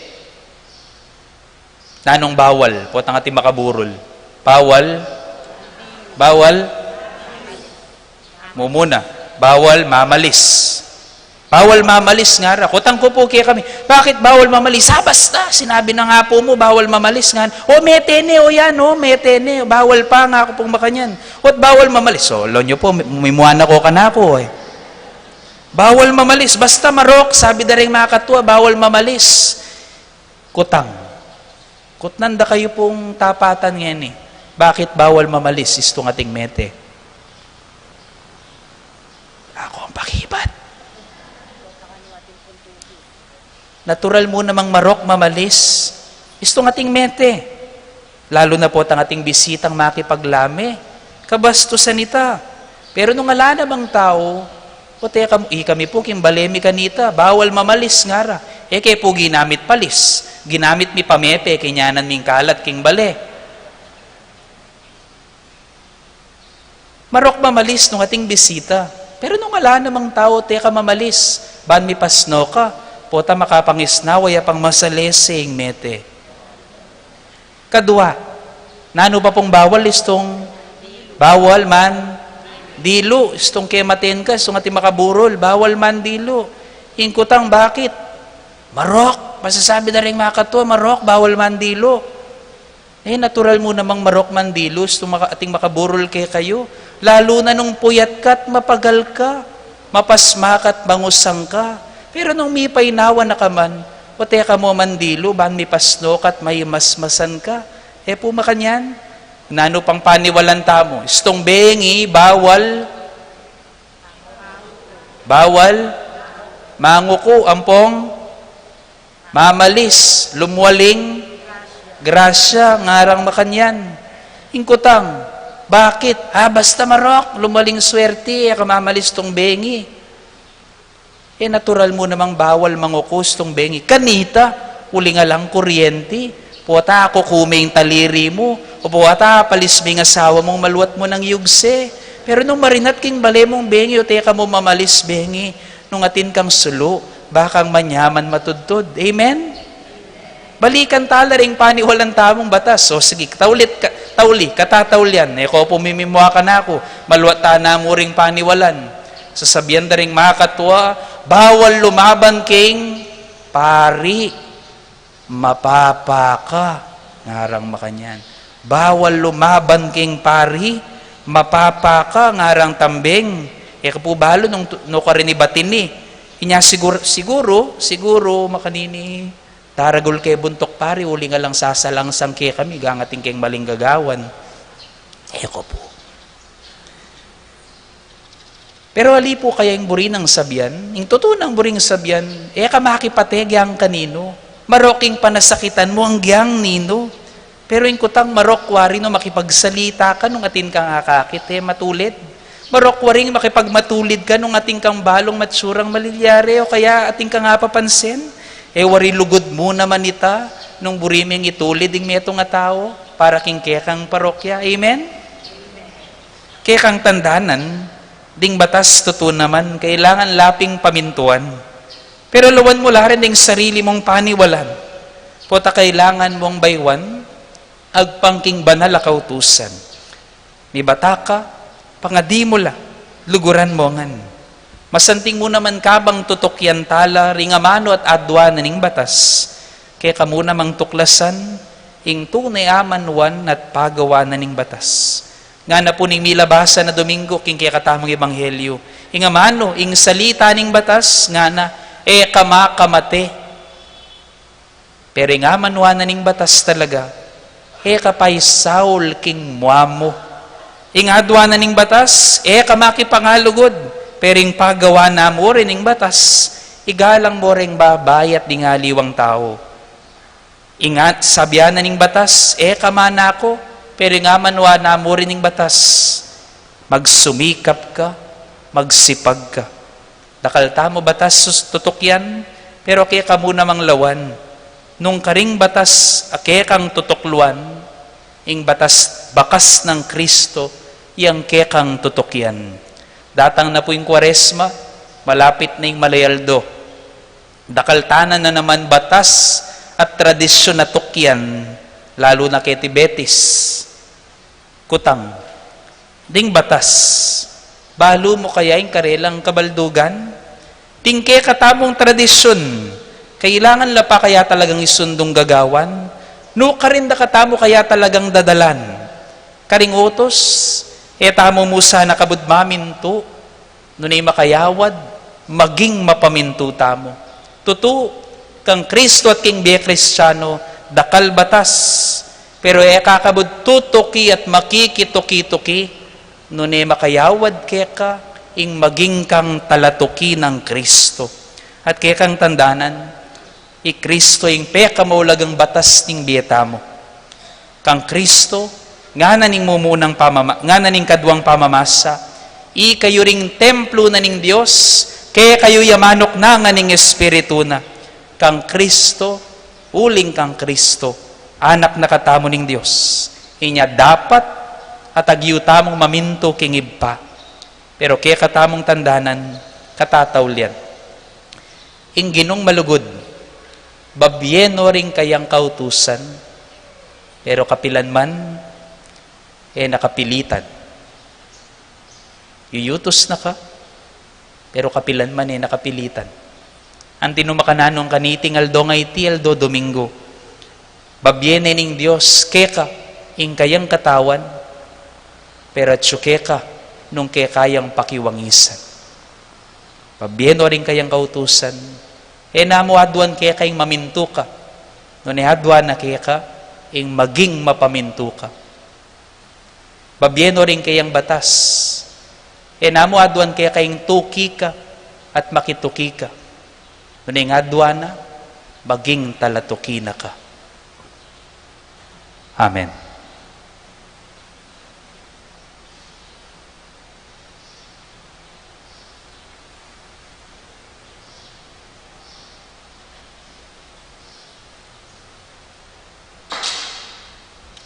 Nanung bawal? Potang ating makaburul. Bawal? Bawal? Mumuna. Bawal mamalis. Bawal mamalis, ngara. Kutang ku pu kekami, bakit bawal mamalis? Ah, basta, sinabi na nga pu mu, bawal mamalis, ngan. O, mete ne, o yan, o, mete ne, bawal pa, ngaku pung makanyan. O't bawal mamalis? O, lawan yu pu, mi-, mimua na ko kanaku, e. Bawal mamalis, basta marok, sabi da ring makatua, bawal mamalis. Kutang. Kutnan da kayu pung tapatan ngeni. Bakit bawal mamalis istung ating mete? Akong pakibat. Natural mu namang marok mamalis istung ating mete. Lalu na potang ating bisitang makipaglame. Kabastusan ita. Pero nung ala namang tau, o teka, ikami pu king bale mi kanita, bawal mamalis, ngara. E ke pu ginamit palis, ginamit mi pamepe, kinyanan ming kalat king bale. Marok mamalis nung ating bisita. Pero nung ala namang tau, teka mamalis, ban mipasno ka, pota makapangisnawa ya pang masalese ing mete. Kadua, nanu pa pung bawal istung, bawal mandilu, istung kematen ka, istung ating makaburul, bawal mandilu. Ing kutang bakit? Marok. Masasabi da ring makatua, "Marok, bawal mandilu." E, natural mu namang marok mandilu, istung maka-, ating makaburul kekayu. Lalu na nung puyat ka at mapagal ka, mapasma ka at mangusang ka. Pero nung mipainawa na ka man, o teka mu mandilu, ban mipasno ka at maimasmasan ka. E pu makanyan? Nanu pang paniwalan tamu? Istung bengi, bawal. Bawal. Manguku, ampong mamalis, lumwaling grasya, ngarang makanyan. Ing kutang, bakit? A, basta marok, lumwaling swerte, e ka mamalis tung bengi. E, natural mu namang bawal manguku istung bengi. Kanita, uling alang kuryente, pota kuku me ing taliri mu, o pota palis me ing asawa mung maluat mu nang yugse. Pero nung marinat king bale mung bengi, o teka mu mamalis bengi, nung atin kang sulu, bakang manyaman matudtud. Amen? Balikan tala ring paniwalan tamung batas. O sige, taulit ka, tauli, katataulian. E ko pu mimimua kanaku, maluat ta na mu ring paniwalan. Sasabian da ring makatua, bawal lumaban king pari, mapapa ka, ngarang makanyan. Bawal lumaban king pari, mapapa ka, ngarang tambeng. E ka pu balu nung tu-, nukarin i batini. Inya sigur-, siguru, siguru, makanini, taragul ke buntuk pari, uling alang sasalangsang kekami, gangating keng maling gagawan. E ko pu. Pero ali pu kaya ing buri nang sabian? Ing tutu nang buring sabian, e ka makipate agyang kaninu. Marok ing panasakitan mu agyang ninu. Pero ing kutang marok wari nung makipagsalita ka nung atin kang akakit, e matulid. Marok waring makipagmatulid ka nung atin kang balung matsurang malilyari o kaya atin kang apapansin. E wari lugud mu naman ita nung buri meng itulid ing metung a tau para king kekang parokya. Amen? Kekang tandanan, ding batas tutu naman, kailangan la ping pamintuan. Pero lawan mu la rin ding sarili mung paniwalan. Pota kailangan mung baywan, agpang king banal a kautusan. Mibata ka, pangadi mu la, luguran mu ngan. Masanting mu naman kabang tutukyan tala ring amanu at adwa na ning batas. Keka mu namang tuklasan ing tune a manuan at pagawa na ning batas. Ngana pu ning milabasan a Domingo king kekatamung ebanghelyu, ing amanu, ing salita ning batas, ngana, e ka makamate. Pero ing amanuan na ning batas talaga, e ka paisaul king mua mu. Ing adwa na ning batas, e ka makipangalugud. Pero ing pagawa na mu rin ning batas, igalang mu ring babai at ding aliwang tau. Ing at sabian na ning batas, e ka manako, pero ing amanuan na mu rin ning batas, magsumikap ka, magsipag ka. Dakal tamu batas sus tutukyan, pero keka mu namang lawan. Nung karing batas a kekang tutukluan, ing batas bakas nang Kristo, yang kekang tutukyan. Datang na pu ing Kuaresma, malapit na ing Malayaldo. Dakal tana na naman batas at tradisyun a tukyan, lalu na keti Betis. Kutang, ding batas, balu mu kaya ing karelang kabaldugan? Ding kekatamung tradisyun, kailangan la pa kaya talagang isundung gagawan? Nukarin da katamu kaya talagang dadalan? Karing utus, e tamu mu sana kabud mamintu, nune makayawad, maging mapamintu tamu. Tutu, kang Kristo at king bie Kristiano, dakal batas, pero e ka kabud tutuki at makikituki-tuki, nune makayawad keka ing maging kang talatuki nang Kristo. At kekang tandanan, i Kristo ing pekamaulagang batas ning bie tamu. Kang Kristo, ngana ning mumunang pamama-, ngana ning kaduang pamamasa, ikayu ring templu na ning Dios, kekayu ya manuknangan ning Espiritu na. Kang Kristo, uling kang Kristo, anak na katamu ning Dios. Inya dapat at agyu tamung mamintu king Ibpa. Pero kekatamung tandanan, katataulian. Ing Ginung malugud, babie no ring kayang kautusan, pero kapilan man, e na kapilitan. Yuyutus na ka, pero kapilan man, e na kapilitan. Antimo makananu kaniting aldo ngeni, aldo Domingo. Bibie ne ning Dios keka ing kayang katawan, pero atyu keka nung keka yang pakiwangisan. Bibie no ring kayang kautusan, e na mu aduan keka ing mamintu ka, nune aduan na keka ing maging mapamintu ka. Bibie no ring kayang batas, e na mu aduan keka ing tuki ka at makituki ka, nune ing aduan na, maging talatuki na ka. Amen.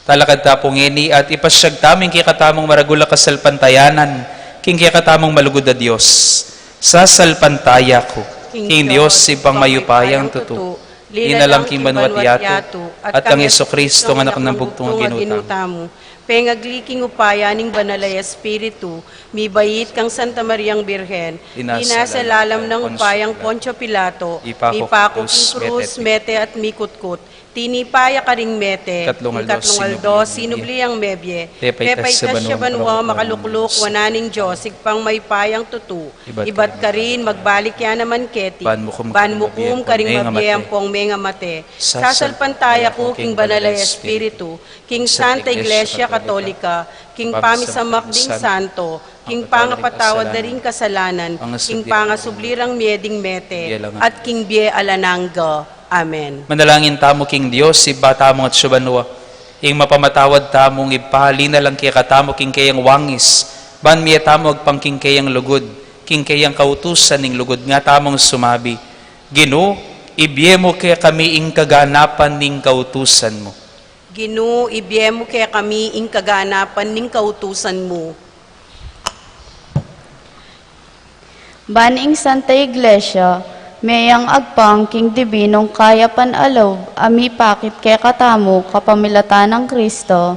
Talakad ta pu ngeni at ipasyag tamu ing kekatamung maragul a kasalpantayanan king kekatamung malugud a Dios. Sasalpantaya ku king Dios, Ibpang mayupayang tutu, linalang king banua't yatu, at kang Jesucristo, Anak nang bugtung a Ginu tamu. Pengagli king upaya ning Banal a Espiritu, mibait kang Santa Mariang Birhen, linasa lalam nang upayang Poncio Pilato, mipaku king krus, mete at mikutkut, tinipa ya karing mete, ing katlung aldo sinubli yang mebie, pepaitas ya banua, makalukluk wanan ning Dios Ibpang mayupayang tutu, ibat karin magbalik ya naman keti, ban mukum karing mabie ampong mengamate. Sasalpantaya ku king Banal a Espiritu, king Santa Iglesia Katolika, king pamisamak ding santo, king pangapatawad da ring kasalanan, king pangasubli rang mie ding mete, at king bie alang angga. Amen. Manalangin tamu king Dios Ibpa tamung atsu banua. Ing mapamatawad tamung Ibpa, linalang kekatamu king kayang wangis, ban mie tamu agpang king kayang lugud, king kayang kautusan ning lugud. Nga tamung sumabi: Ginu, ibie mu kekami ing kaganapan ning kautusan mu. Ginu, ibie mu kekami ing kaganapan ning kautusan mu. Ban ing Santa Iglesia, mie yang agpang king dibinung kayapan a lub a mipakit kekatamu kapamilatan nang Kristo,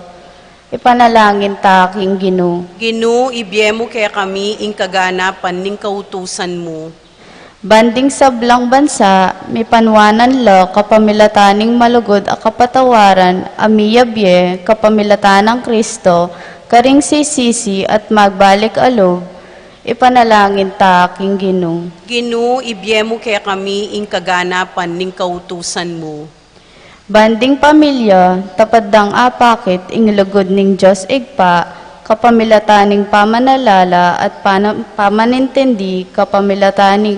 ipanalangin ta king Ginu. Ginu, ibie mu kekami ing kaganapan ning kautusan mu. Ban ding sablang bansa, mipanwanan la kapamilatan ning malugud a kapatawaran a miyabie kapamilatan nang Kristo, karing sisisi at magbalik a lub, ipanalangin ta king Ginu. Ginu, ibie mu kekami ing kaganapan ning kautusan mu. Ban ding pamilya, tapat dang apakit ing lugud ning Dios Ibpa, kapamilatan ning pamanalala at pana-, pamanintindi, kapamilatan ning,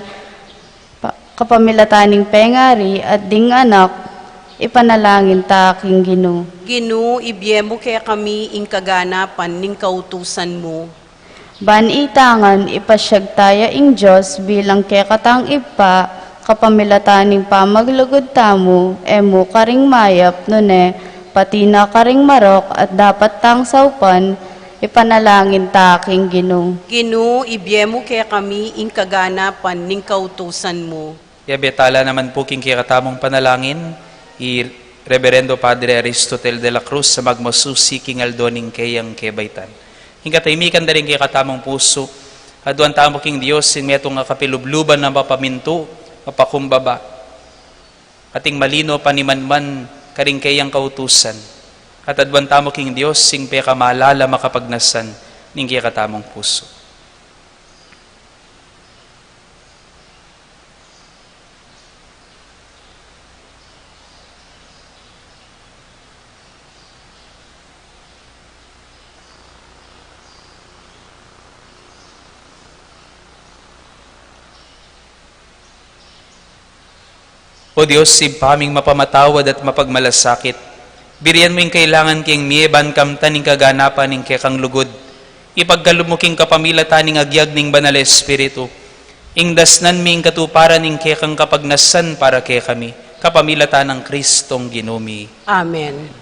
pa-, kapamilatan ning pengari at ding anak, ipanalangin ta king Ginu. Ginu, ibie mu kekami ing kaganapan ning kautusan mu. Ban ita ngan ipasyag taya ing Dios bilang kekatang Ibpa, kapamilatan ning pamaglugud tamu, e mu karing mayap, nune pati na karing marok at dapat tang saupan, ipanalangin ta king Ginu. Ginu, ibie mu kekami ing kaganapan ning kautusan mu. Yabe tala naman pu king kekatamung panalangin i Reverendo Padre Aristotel de la Cruz a magmasusi king aldo ning keyang kebaitan. King katahimikan da ring kekatamung pusu, aduan tamu king Dios ing metung a kapilubluban a mapamintu, mapakumbaba, at ing malino panimanman karing keyang kautusan. At aduan tamu king Dios ing pekamalala makapagnasan ning kekatamung pusu. O Dios, Ibpa ming mapamatawad at mapagmalasakit, birian mu ing kailangan king mie ban kamtan ing kaganapan ning kekang lugud. Ipagkalub mu king kapamilatan ning agyag ning Banal a Espiritu, ing dasnan mi ing katuparan ning kekang kapagnasan para kekami, kapamilatan nang Kristong Ginu mi. Amen.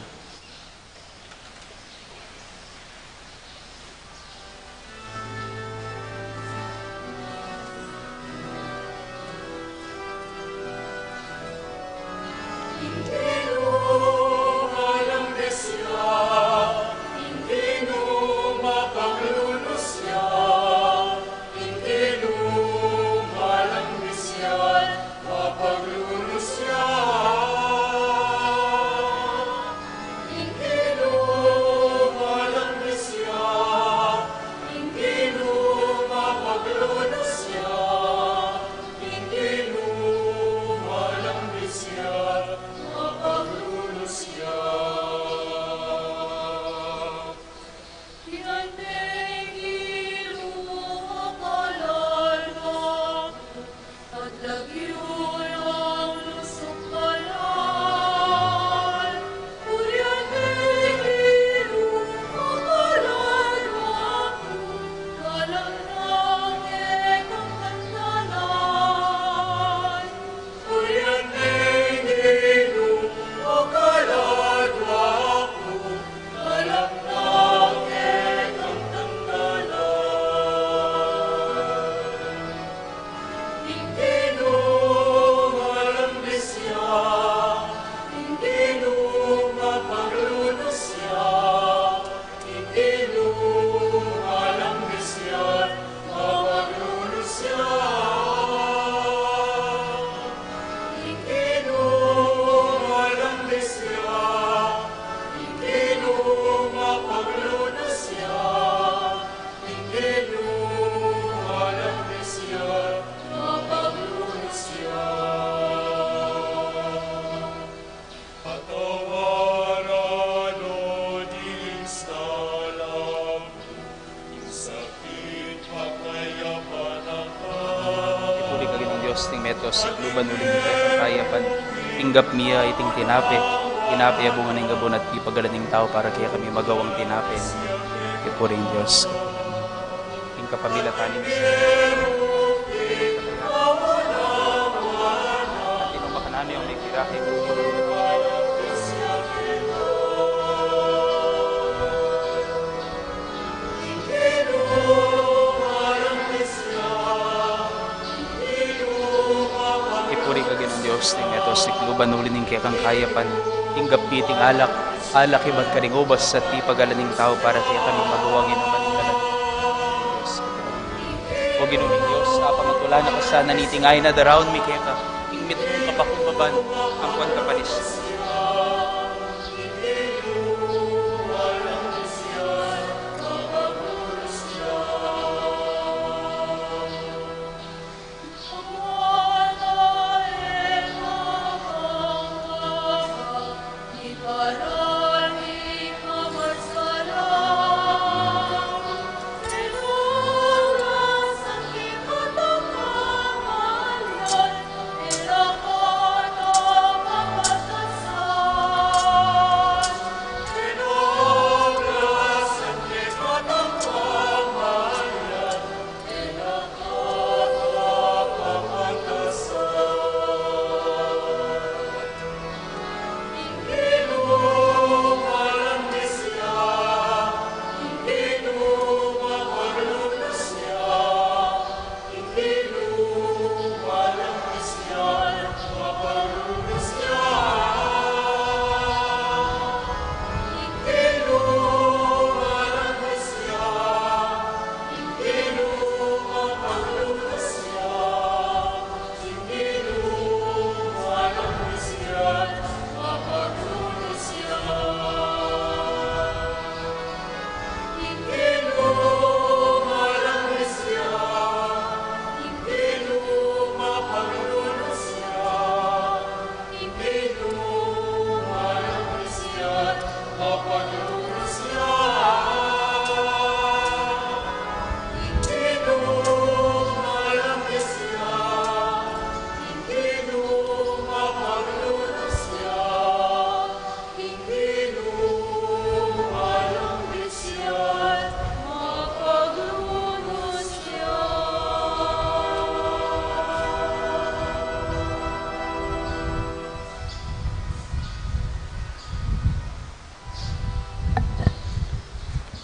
Dios, ning meto sikluban uling kekang kayapan, tinggap mi ya iting tinape, tinape a bunga ning gabun at pipagalan ning tau para kekami magawang tinape. Ipuri ning Dios. Ing kapamilatan ning Espiritu. At inumakan na yung may pirahe. Ipuri ka, Ginung Dios, ning meto sikluban uling kekang kayapan, tinggap mi iting alak, alak ibat karing ubas at pipagalan ning tau para kekami magawang inuman ning dalan. O Ginung Dios, apamatulan na ka sana niting ain a daraun mi keka, ing mitmung kapakumbaban, ampon kapanis.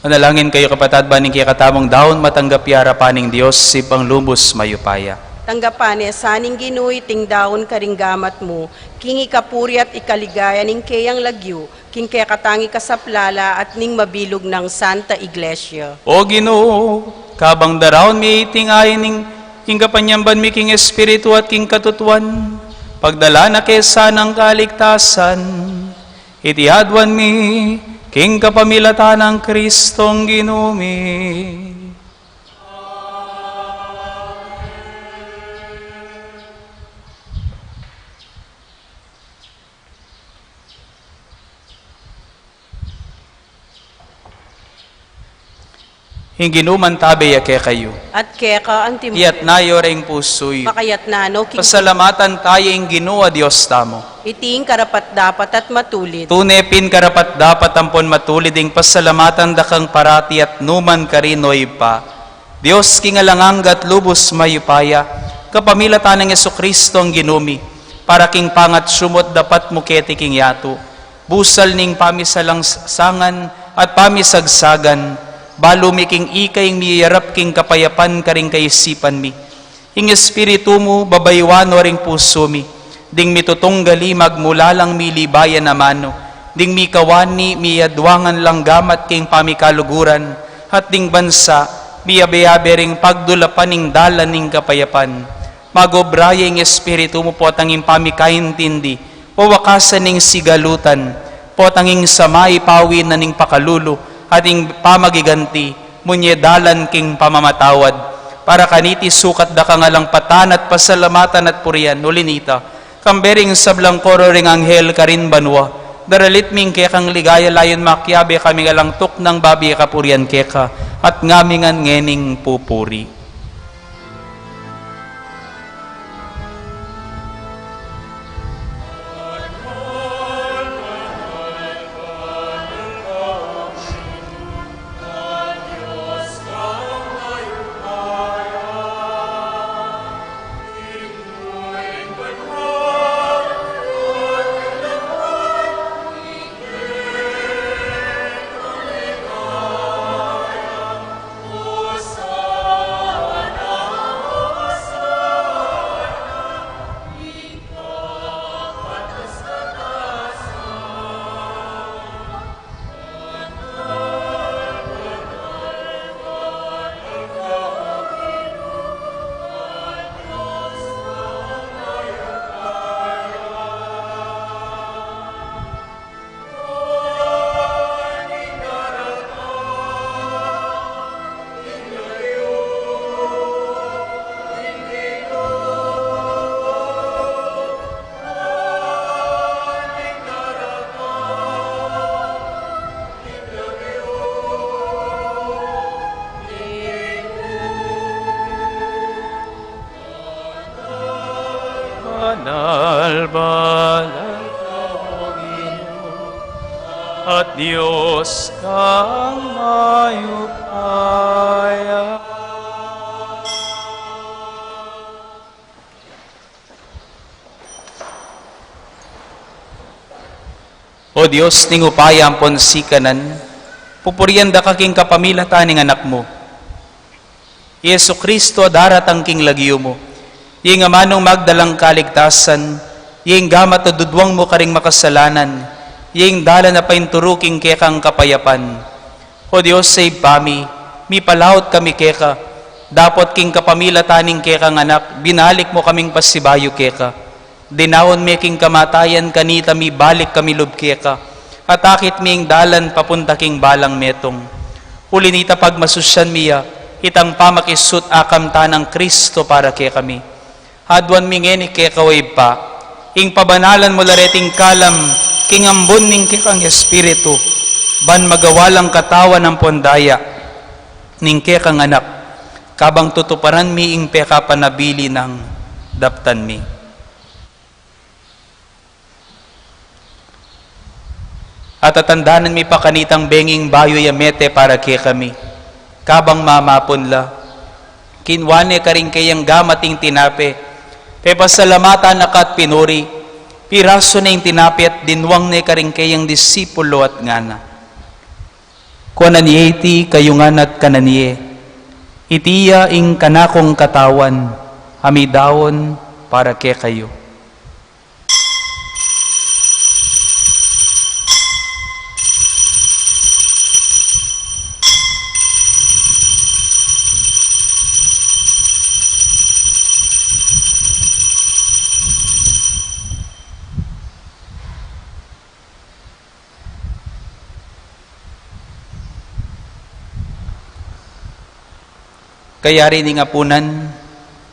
Manalangin kayu, kapatad, ban ing kekatamung daun matanggap ya arapan ning Dios, Ibpang lubus mayupaya. Tanggapan ne sa ning Ginu iting daun karing gamat mu, king ikapuri at ikaligaya ning keyang lagyu, king kekatang ikasaplala at ning mabilug nang Santa Iglesia. O Ginu, kabang daraun mi iting ain ning, king kapanyamban mi king Espiritu at king katutuan, pagdala na ke sanang kaligtasan. Iti aduan mi king kapamilatan nang Kristong Ginu mi. Ing Ginu mantabe ya kekayu. At keka antimu. Iyatna yu ring pusu yu. Pakayatna no king. Pasalamatan taya ing Ginu a Dios tamu. Iti ing karapat-dapat at matulid. Tune pin karapat-dapat ampon matulid ing pasalamatan da kang parati at nukarin man, o Ibpa, Dios king alang angga at lubus mayupaya, kapamilatan nang Jesucristo a Ginu mi, para king pangatsyu mu at dapat mu keti king yatu. Busal ning pamisalang s-, sangan at pamisagsagan, balu mi king ika ing miyarap king kapayapan karing kaisipan mi. Ing Espiritu mu, babayuan no ring pusu mi, ding mitutunggali magmulalang milibayan a manu, ding mikawani miyaduangan lang gamat king pamikaluguran, at ding bansa, miyabe-abe ring pagdulapan ning dalan ning kapayapan. Magobra ya ing Espiritu mu potang ing pamikaintindi, wawakasan ning sigalutan, potang ing sama ipawi na ning pakalulu, at ing pamagiganti, munye dalan king pamamatawad. Para kaniti sukat da kang alang patan at pasalamatan at purian, uli nita, kambe ring sablang koro ring anghel karin banua, daralit mi ing kekang ligaya layun makiabe kami alang tuknang babie kapurian keka, at ngamingan ngening pupuri. Nalbalan at Diyos kang mayupaya. O Dios ning upaya ampon sikanan, pupurian da ka king kapamilatan ning Anak mu, i Jesucristo, a daratang king lagyu mu. Ing amanung magdalang kaligtasan, ing gamat a dudwang mu karing makasalanan, ing dalan a painturu king kekang kapayapan. O Dios, Ibpa mi, mipalaut kami keka, dapot king kapamilatan ning kekang Anak, binalik mu kaming pasibayu keka. Dinaun me king kamatayan, kanita mibalik kami lub keka, at akit mi ing dalan papunta king balang metung. Uli nita, pagmasusyan mi ya, itang pamakisut a kamtan nang Cristo para kekami. Aduan mi ngeni keka, o Ibpa, ing pabanalan mu la reting kalam king ambun ning kekang Espiritu, ban magawa lang katawan ampon daya ning kekang Anak, kabang tutuparan mi ing pekapanabilin nang daptan mi. At tatandanan mi pa kanitang benging bayu ya mete para kekami. Kabang mamapun la, kinwa ne karing keyang gamat ing tinape, pepasalamatan na ka at pinuri, pirasu ne ing tinape at dinwang ne karing keyang disipulo at ngana: Kuanan ye iti kayu ngan at kanan ye, iti ya ing kanakung katawan, a midaun para kekayu. Kayari ning apunan,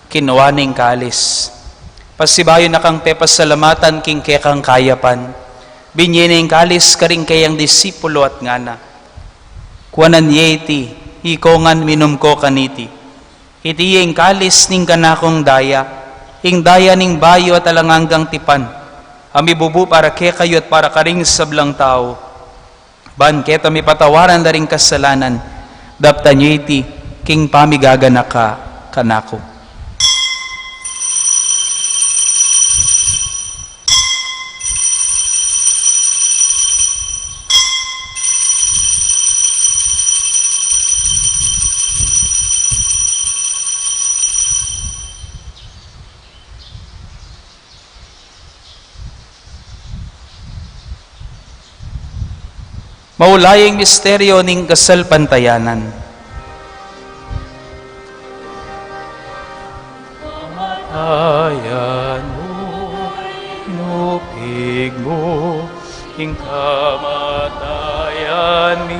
kinwa ne ing kalis. Pasibayu na kang pepasalamatan king kekang kayapan, binye ne ing kalis karing keyang disipulo at ngana: Kuanan ye iti, ikongan minum ko kaniti. Iti ya ing kalis ning kanakung daya, ing daya ning bayu at alang anggang tipan, a mibubu para kekayu at para karing sablang tau, ban keta mipatawaran da ring kasalanan. Daptan ye iti king pamigaganaka kanaku. Maulayu ing misteryu ning kasalpantayanan. Kamatayan mu, inupig mu ing kamatayan mi.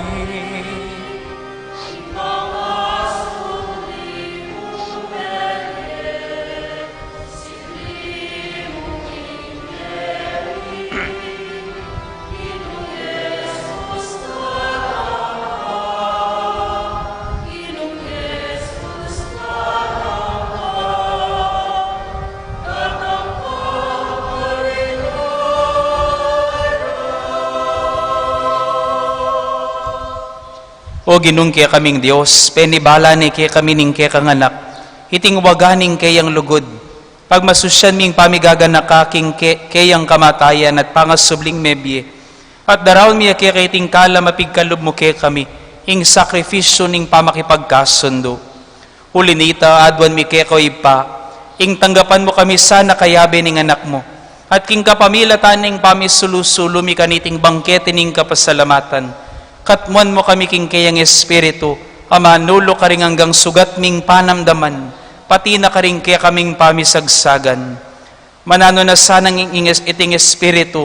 O Ginung kekaming Dios, penibala ne kekami ning kekang Anak iting waga ning keyang lugud. Pagmasusyan ming pamigaganaka king ke-, keyang kamatayan at pangasubling mebie, at daraun mi ya keka iting kalam a pigkalub mu kekami, ing sakrifisyu ning pamakipagkasundu. Uli nita, aduan mi keka, o Ibpa, ing tanggapan mu kami sana kayabe ning Anak mu, at king kapamilatan ning pamisulu-sulu mi kaniting bangkete ning kapasalamatan, katmuan mu kami king keyang Espiritu, a manulu karing anggang sugat ming panamdaman, pati na karing kekaming pamisagsagan. Mananu na sanang ing, ing es-, iting Espiritu,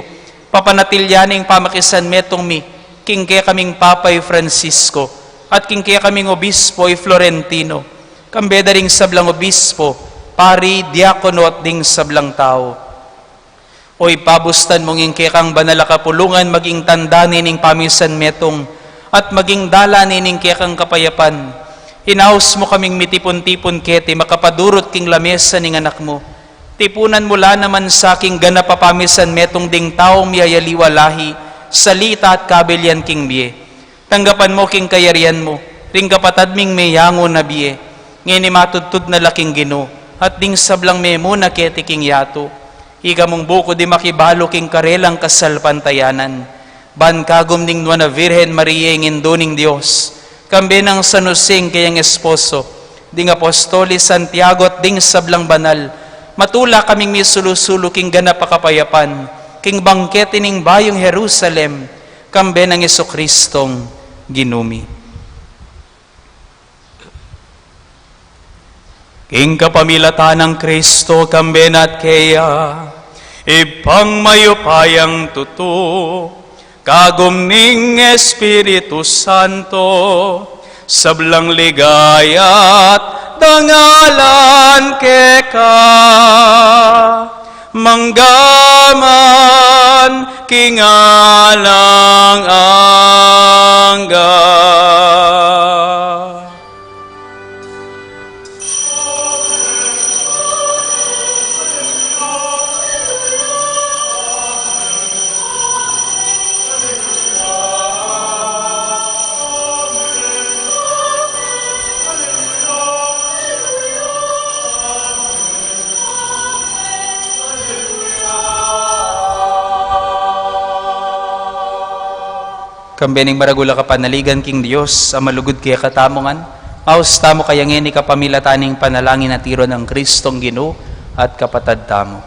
papanatilyan ing pamakisanmetung mi king kekaming Papa i Francisco, at king kekaming Obispo i Florentino, kambe da ring sablang obispo, pari, diakono, at ding sablang tau. O Ibpa, bustan mung ing kekang banal a kapulungan maging tanda ne ning pamisanmetung, at maging dalan ne ning kekang kapayapan. Inaus mu kaming mitipun-tipun keti makapadurut king lamesa ning Anak mu, Tipunan mu la naman sa king ganap a pamisan metung ding taung miyayaliwa lahi, salita at kabilian king bie. Tanggapan mu king kayarian mu ring kapatad ming meyangu na bie, ngeni matudtud na la king Ginu, at ding sablang memuna keti king yatu. Ika mung buku di makibalu king karelang kasalpantayanan. Ban kagum ning Nuan a Virgen Maria, ing Indu ning Dios, kambe nang San Jose ing keyang esposo, ding apostoles, Santiago at ding sablang banal, matula kaming misulu-sulu king ganap a kapayapan, king bangkete ning bayung Jerusalem, kambe nang Jesucristong Ginu mi. King kapamilatan nang Kristo, kambe na at keya, Ibpang mayupayang tutu, kagum ning Espiritu Santo, sablang ligaya't dangalan keka, manggaman king alang angga. Kambe ning maragul a kapanaligan king Dios a malugud kekatamu ngan, maus tamu kaya ngeni kapamilatan ning panalangin a tiru nang Kristong Ginu at kapatad tamu.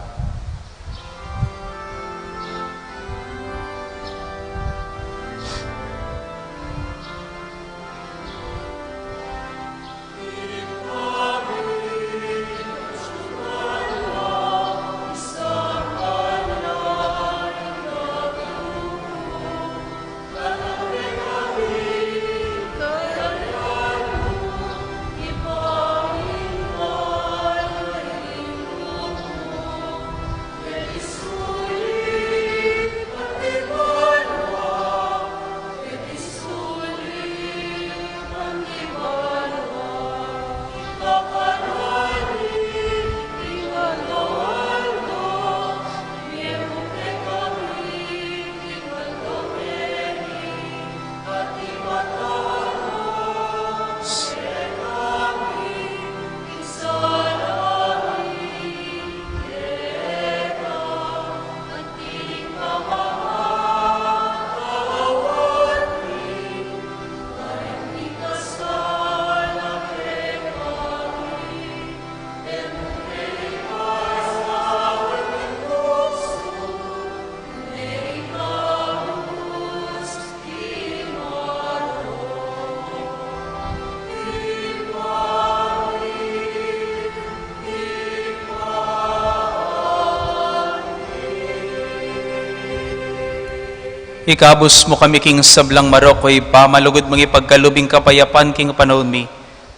Ikabus mu kami king sablang marok, O Ibpa, malugud mung ipagkalub ing kapayapan king panaun mi.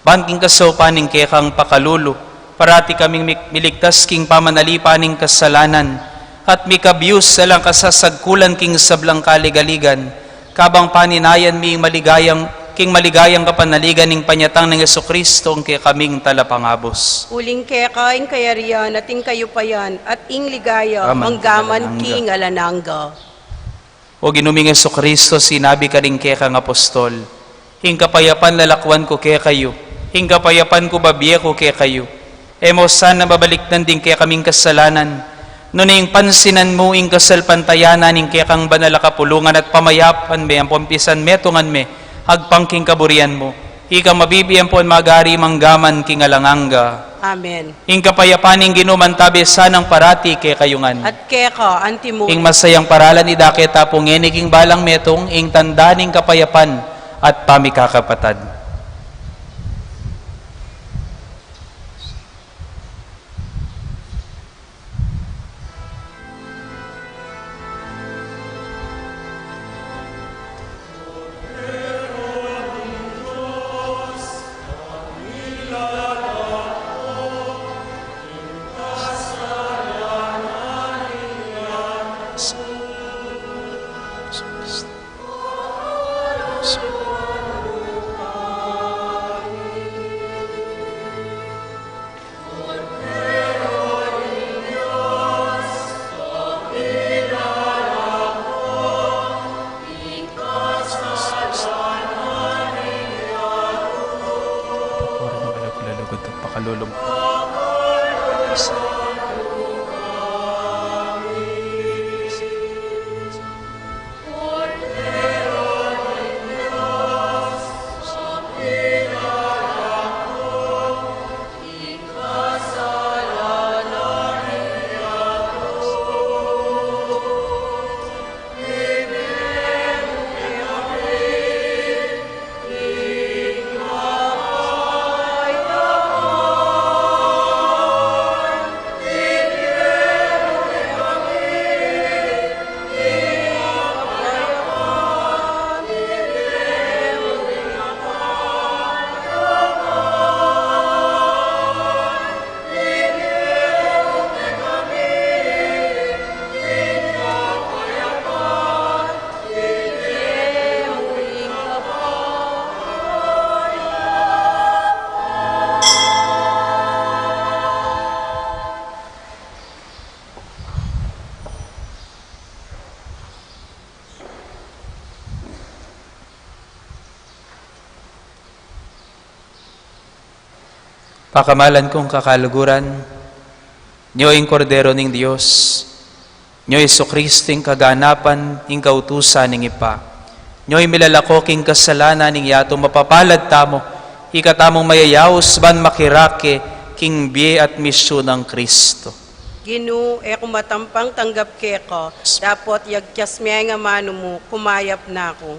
Ban king kasaupan ning kekang pakalulu, parati kaming mi-, miligtas king pamanalipan ning kasalanan, at mikabius alang kasasagkulan king sablang kaligaligan, kabang paninayan mi ing maligayang, king maligayang kapanaligan ning panyatang nang Jesucristo, ing kekaming Talapangabus. Uling keka ing kayarian at ing kayupayan at ing ligaya, manggaman king alang angga. O Ginu ming Jesucristo, sinabi mu karing kekang apostol, Ing kapayapan lalakwan ku kekayu, ing kapayapan ku babie ku kekayu. E mu sana babalikdan ding kekaming kasalanan, nune ing pansinan mu ing kasalpantayanan ning kekang banal a kapulungan at pamayapan me ampon pisanmetungan me agpang king kaburian mu. Ika mabibie ampon mag-ari manggaman king alang angga. Amen. Ing kapayapan ning Ginu mantabe sanang parati kekayu ngan. At keka antimu. Ing masayang paralan idake tamu ngeni king balang metung, ing tanda ning kapayapan at pamikakapatad. lulum. Pakamalan kung kakaluguran, nyo ing Kordero ning Dios, nyo Jesucristo ing kaganapan ning kautusan ning Ibpa, nyo ing milalako king kasalanan ning yatu. Mapapalad tamu, ikatamung mayayaus ban makirake king bie at misyu nang Cristo. Ginu, e ku matampang tanggap keka, dapot yagkas me ing amanu mu, kumayap na ku.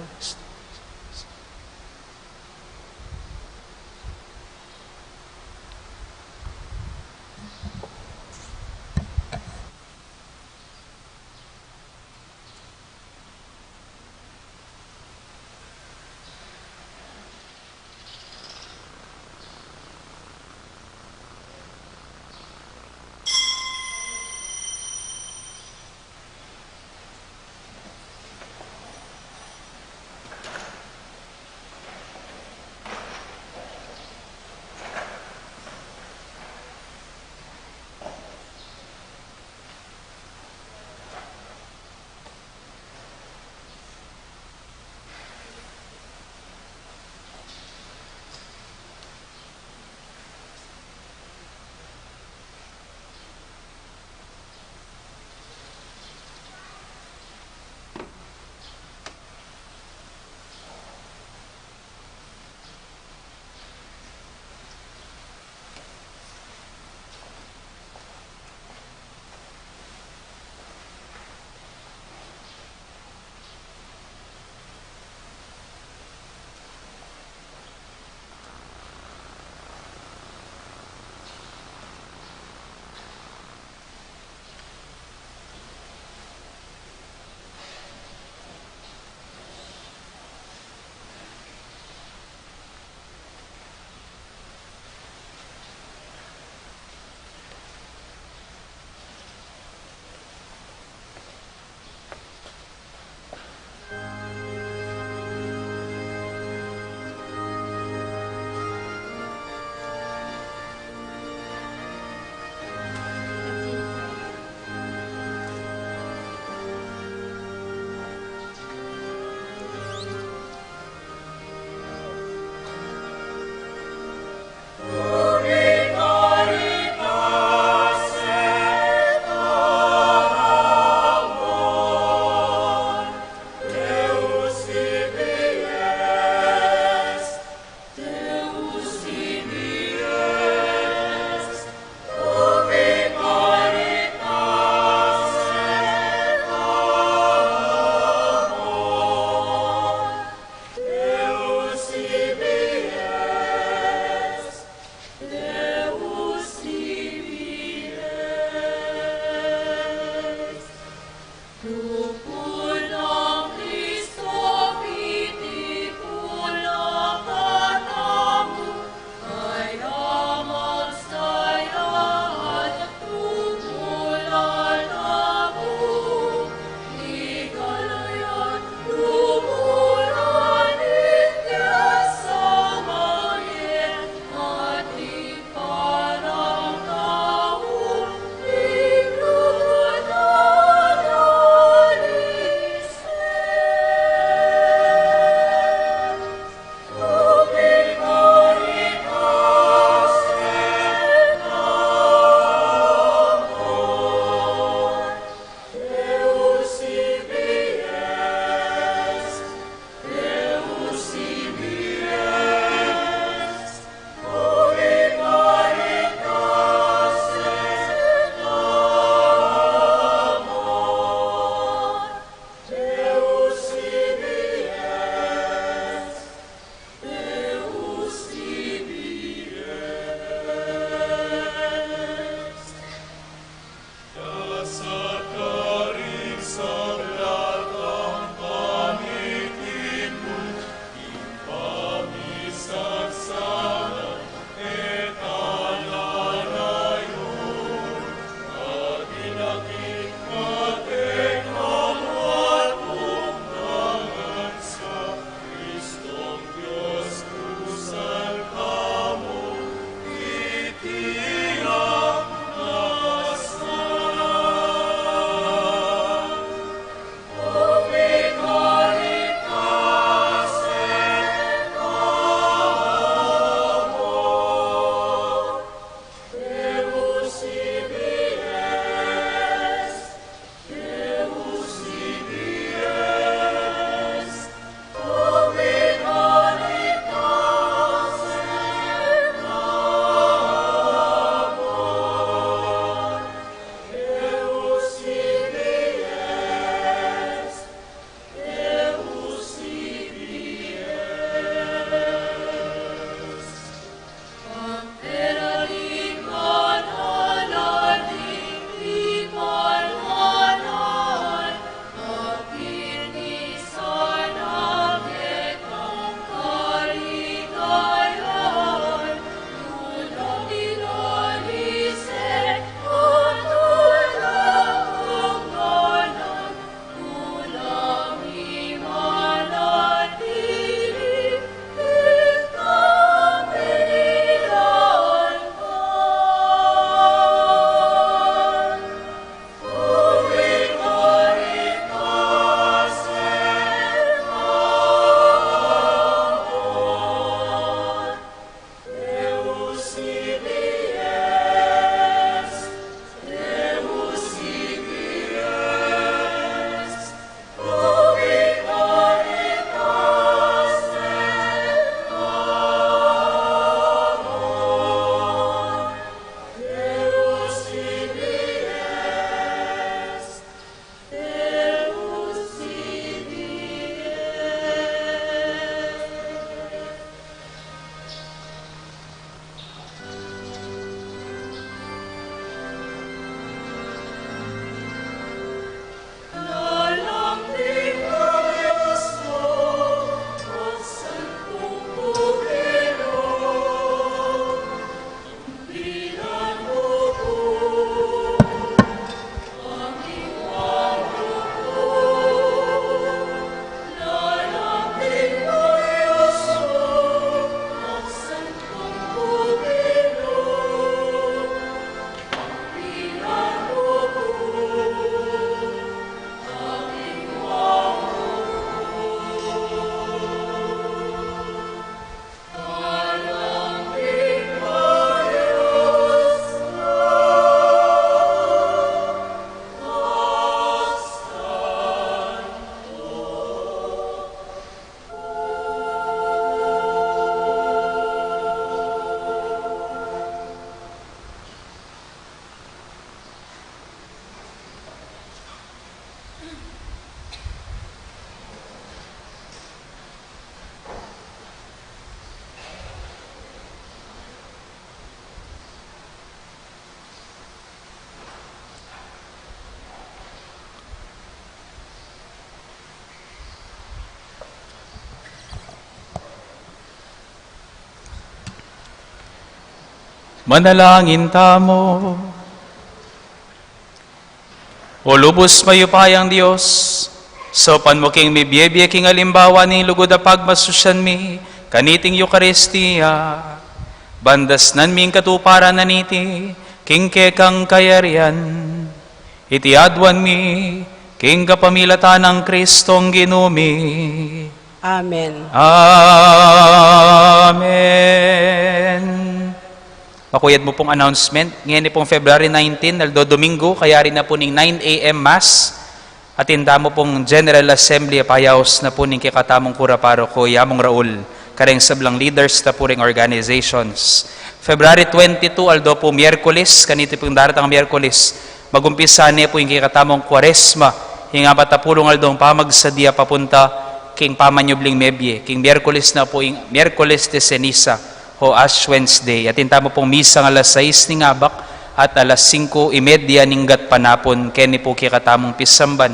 Manalangin tamu. O lubus mayupayang Dios, saupan mu king mibie-bie king alimbawa ning lugud a pagmasusyan mi kaniting Eukaristia, ban dasnan mi ing katuparan na niti king kekang kayarian. Iti aduan mi king kapamilatan nang Kristong Ginu mi. Amen. Amen. Makuyad mu pung announcement. Ngeni pung February nineteen, aldo Domingo, kayari na pu ning nine A M Mass. Atin tamu pung General Assembly, payaus na pu ning kekatamung kura paroko, i Among Raul, kareng sablang leaders na pu ring organizations. February twenty-two, aldo pu Miyerkules, kaniti pung daratang Miyerkules, magumpisa ne pu ing kekatamung Kuaresma, ing apat a pulung aldong pamagsadya papunta king pamanyubling mebie, king Miyerkules na pu ing Miyerkules de Ceniza, o Ash Wednesday. Atin tamu pung misa king alas sais ning abak at alas singko y media ning gatpanapun, keni pu kekatamung pisamban.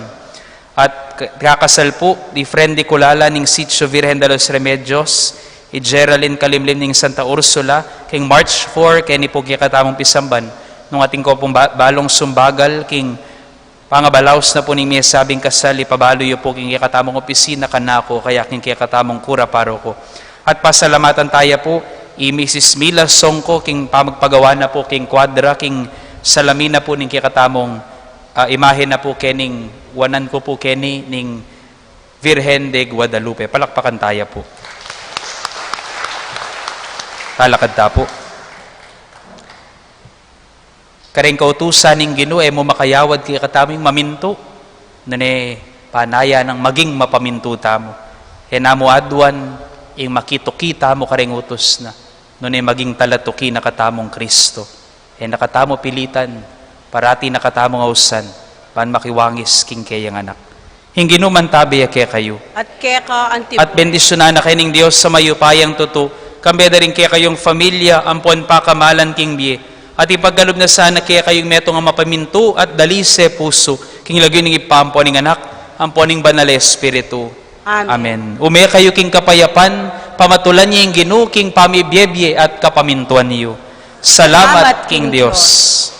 At k-, kakasal pu, i Fren de Culala ning Sitio Virgen de los Remedios, i Geraldine Kalimlim ning Santa Ursula, king March four, keni pu kekatamung pisamban. Nung atin ko pung ba-, balung sumbagal, king pangabalaus na pu ning mesabing kasal, ipabalu yu pu king kekatamung opisina kanaku, kaya king kekatamung kura paroko. At pasalamatan taya pu i Misis Mila Songko king pamagpagawa na pu king kwadra, king salamin na pu ning kekatamung, ah, imahe na pu kening wanan ku pu keni ning Virgen de Guadalupe. Palakpakan taya pu. Talakad ta pu. Kareng kautusan ning Ginu, e mu makayawad kekatamu ing mamintu, nune panaya nang maging mapamintu tamu. E na mu aduan ing makituki tamu kareng utus na, nune maging talatuki na katamung Kristo. E na katamu pilitan, parati na katamung ausan, ban makiwangis king keyang anak. Ing Ginu mantabe ya kekayu. At keka antimu. At bendisyunan na kayu ning Dios a mayupayang tutu, kambe da ring kekayung familia, ampon pakamalan king bie. At ipagkalub na sana kekayu ing metung a mapamintu at dalise pusu, king lagyu ning Ibpa, ampon ning Anak, ampon ning Banal a Espiritu. Amen. Amen. Ume kayu king kapayapan, pamatulan ye ing Ginu king pamibiebie at kapamintuan yu. Salamat king Dios.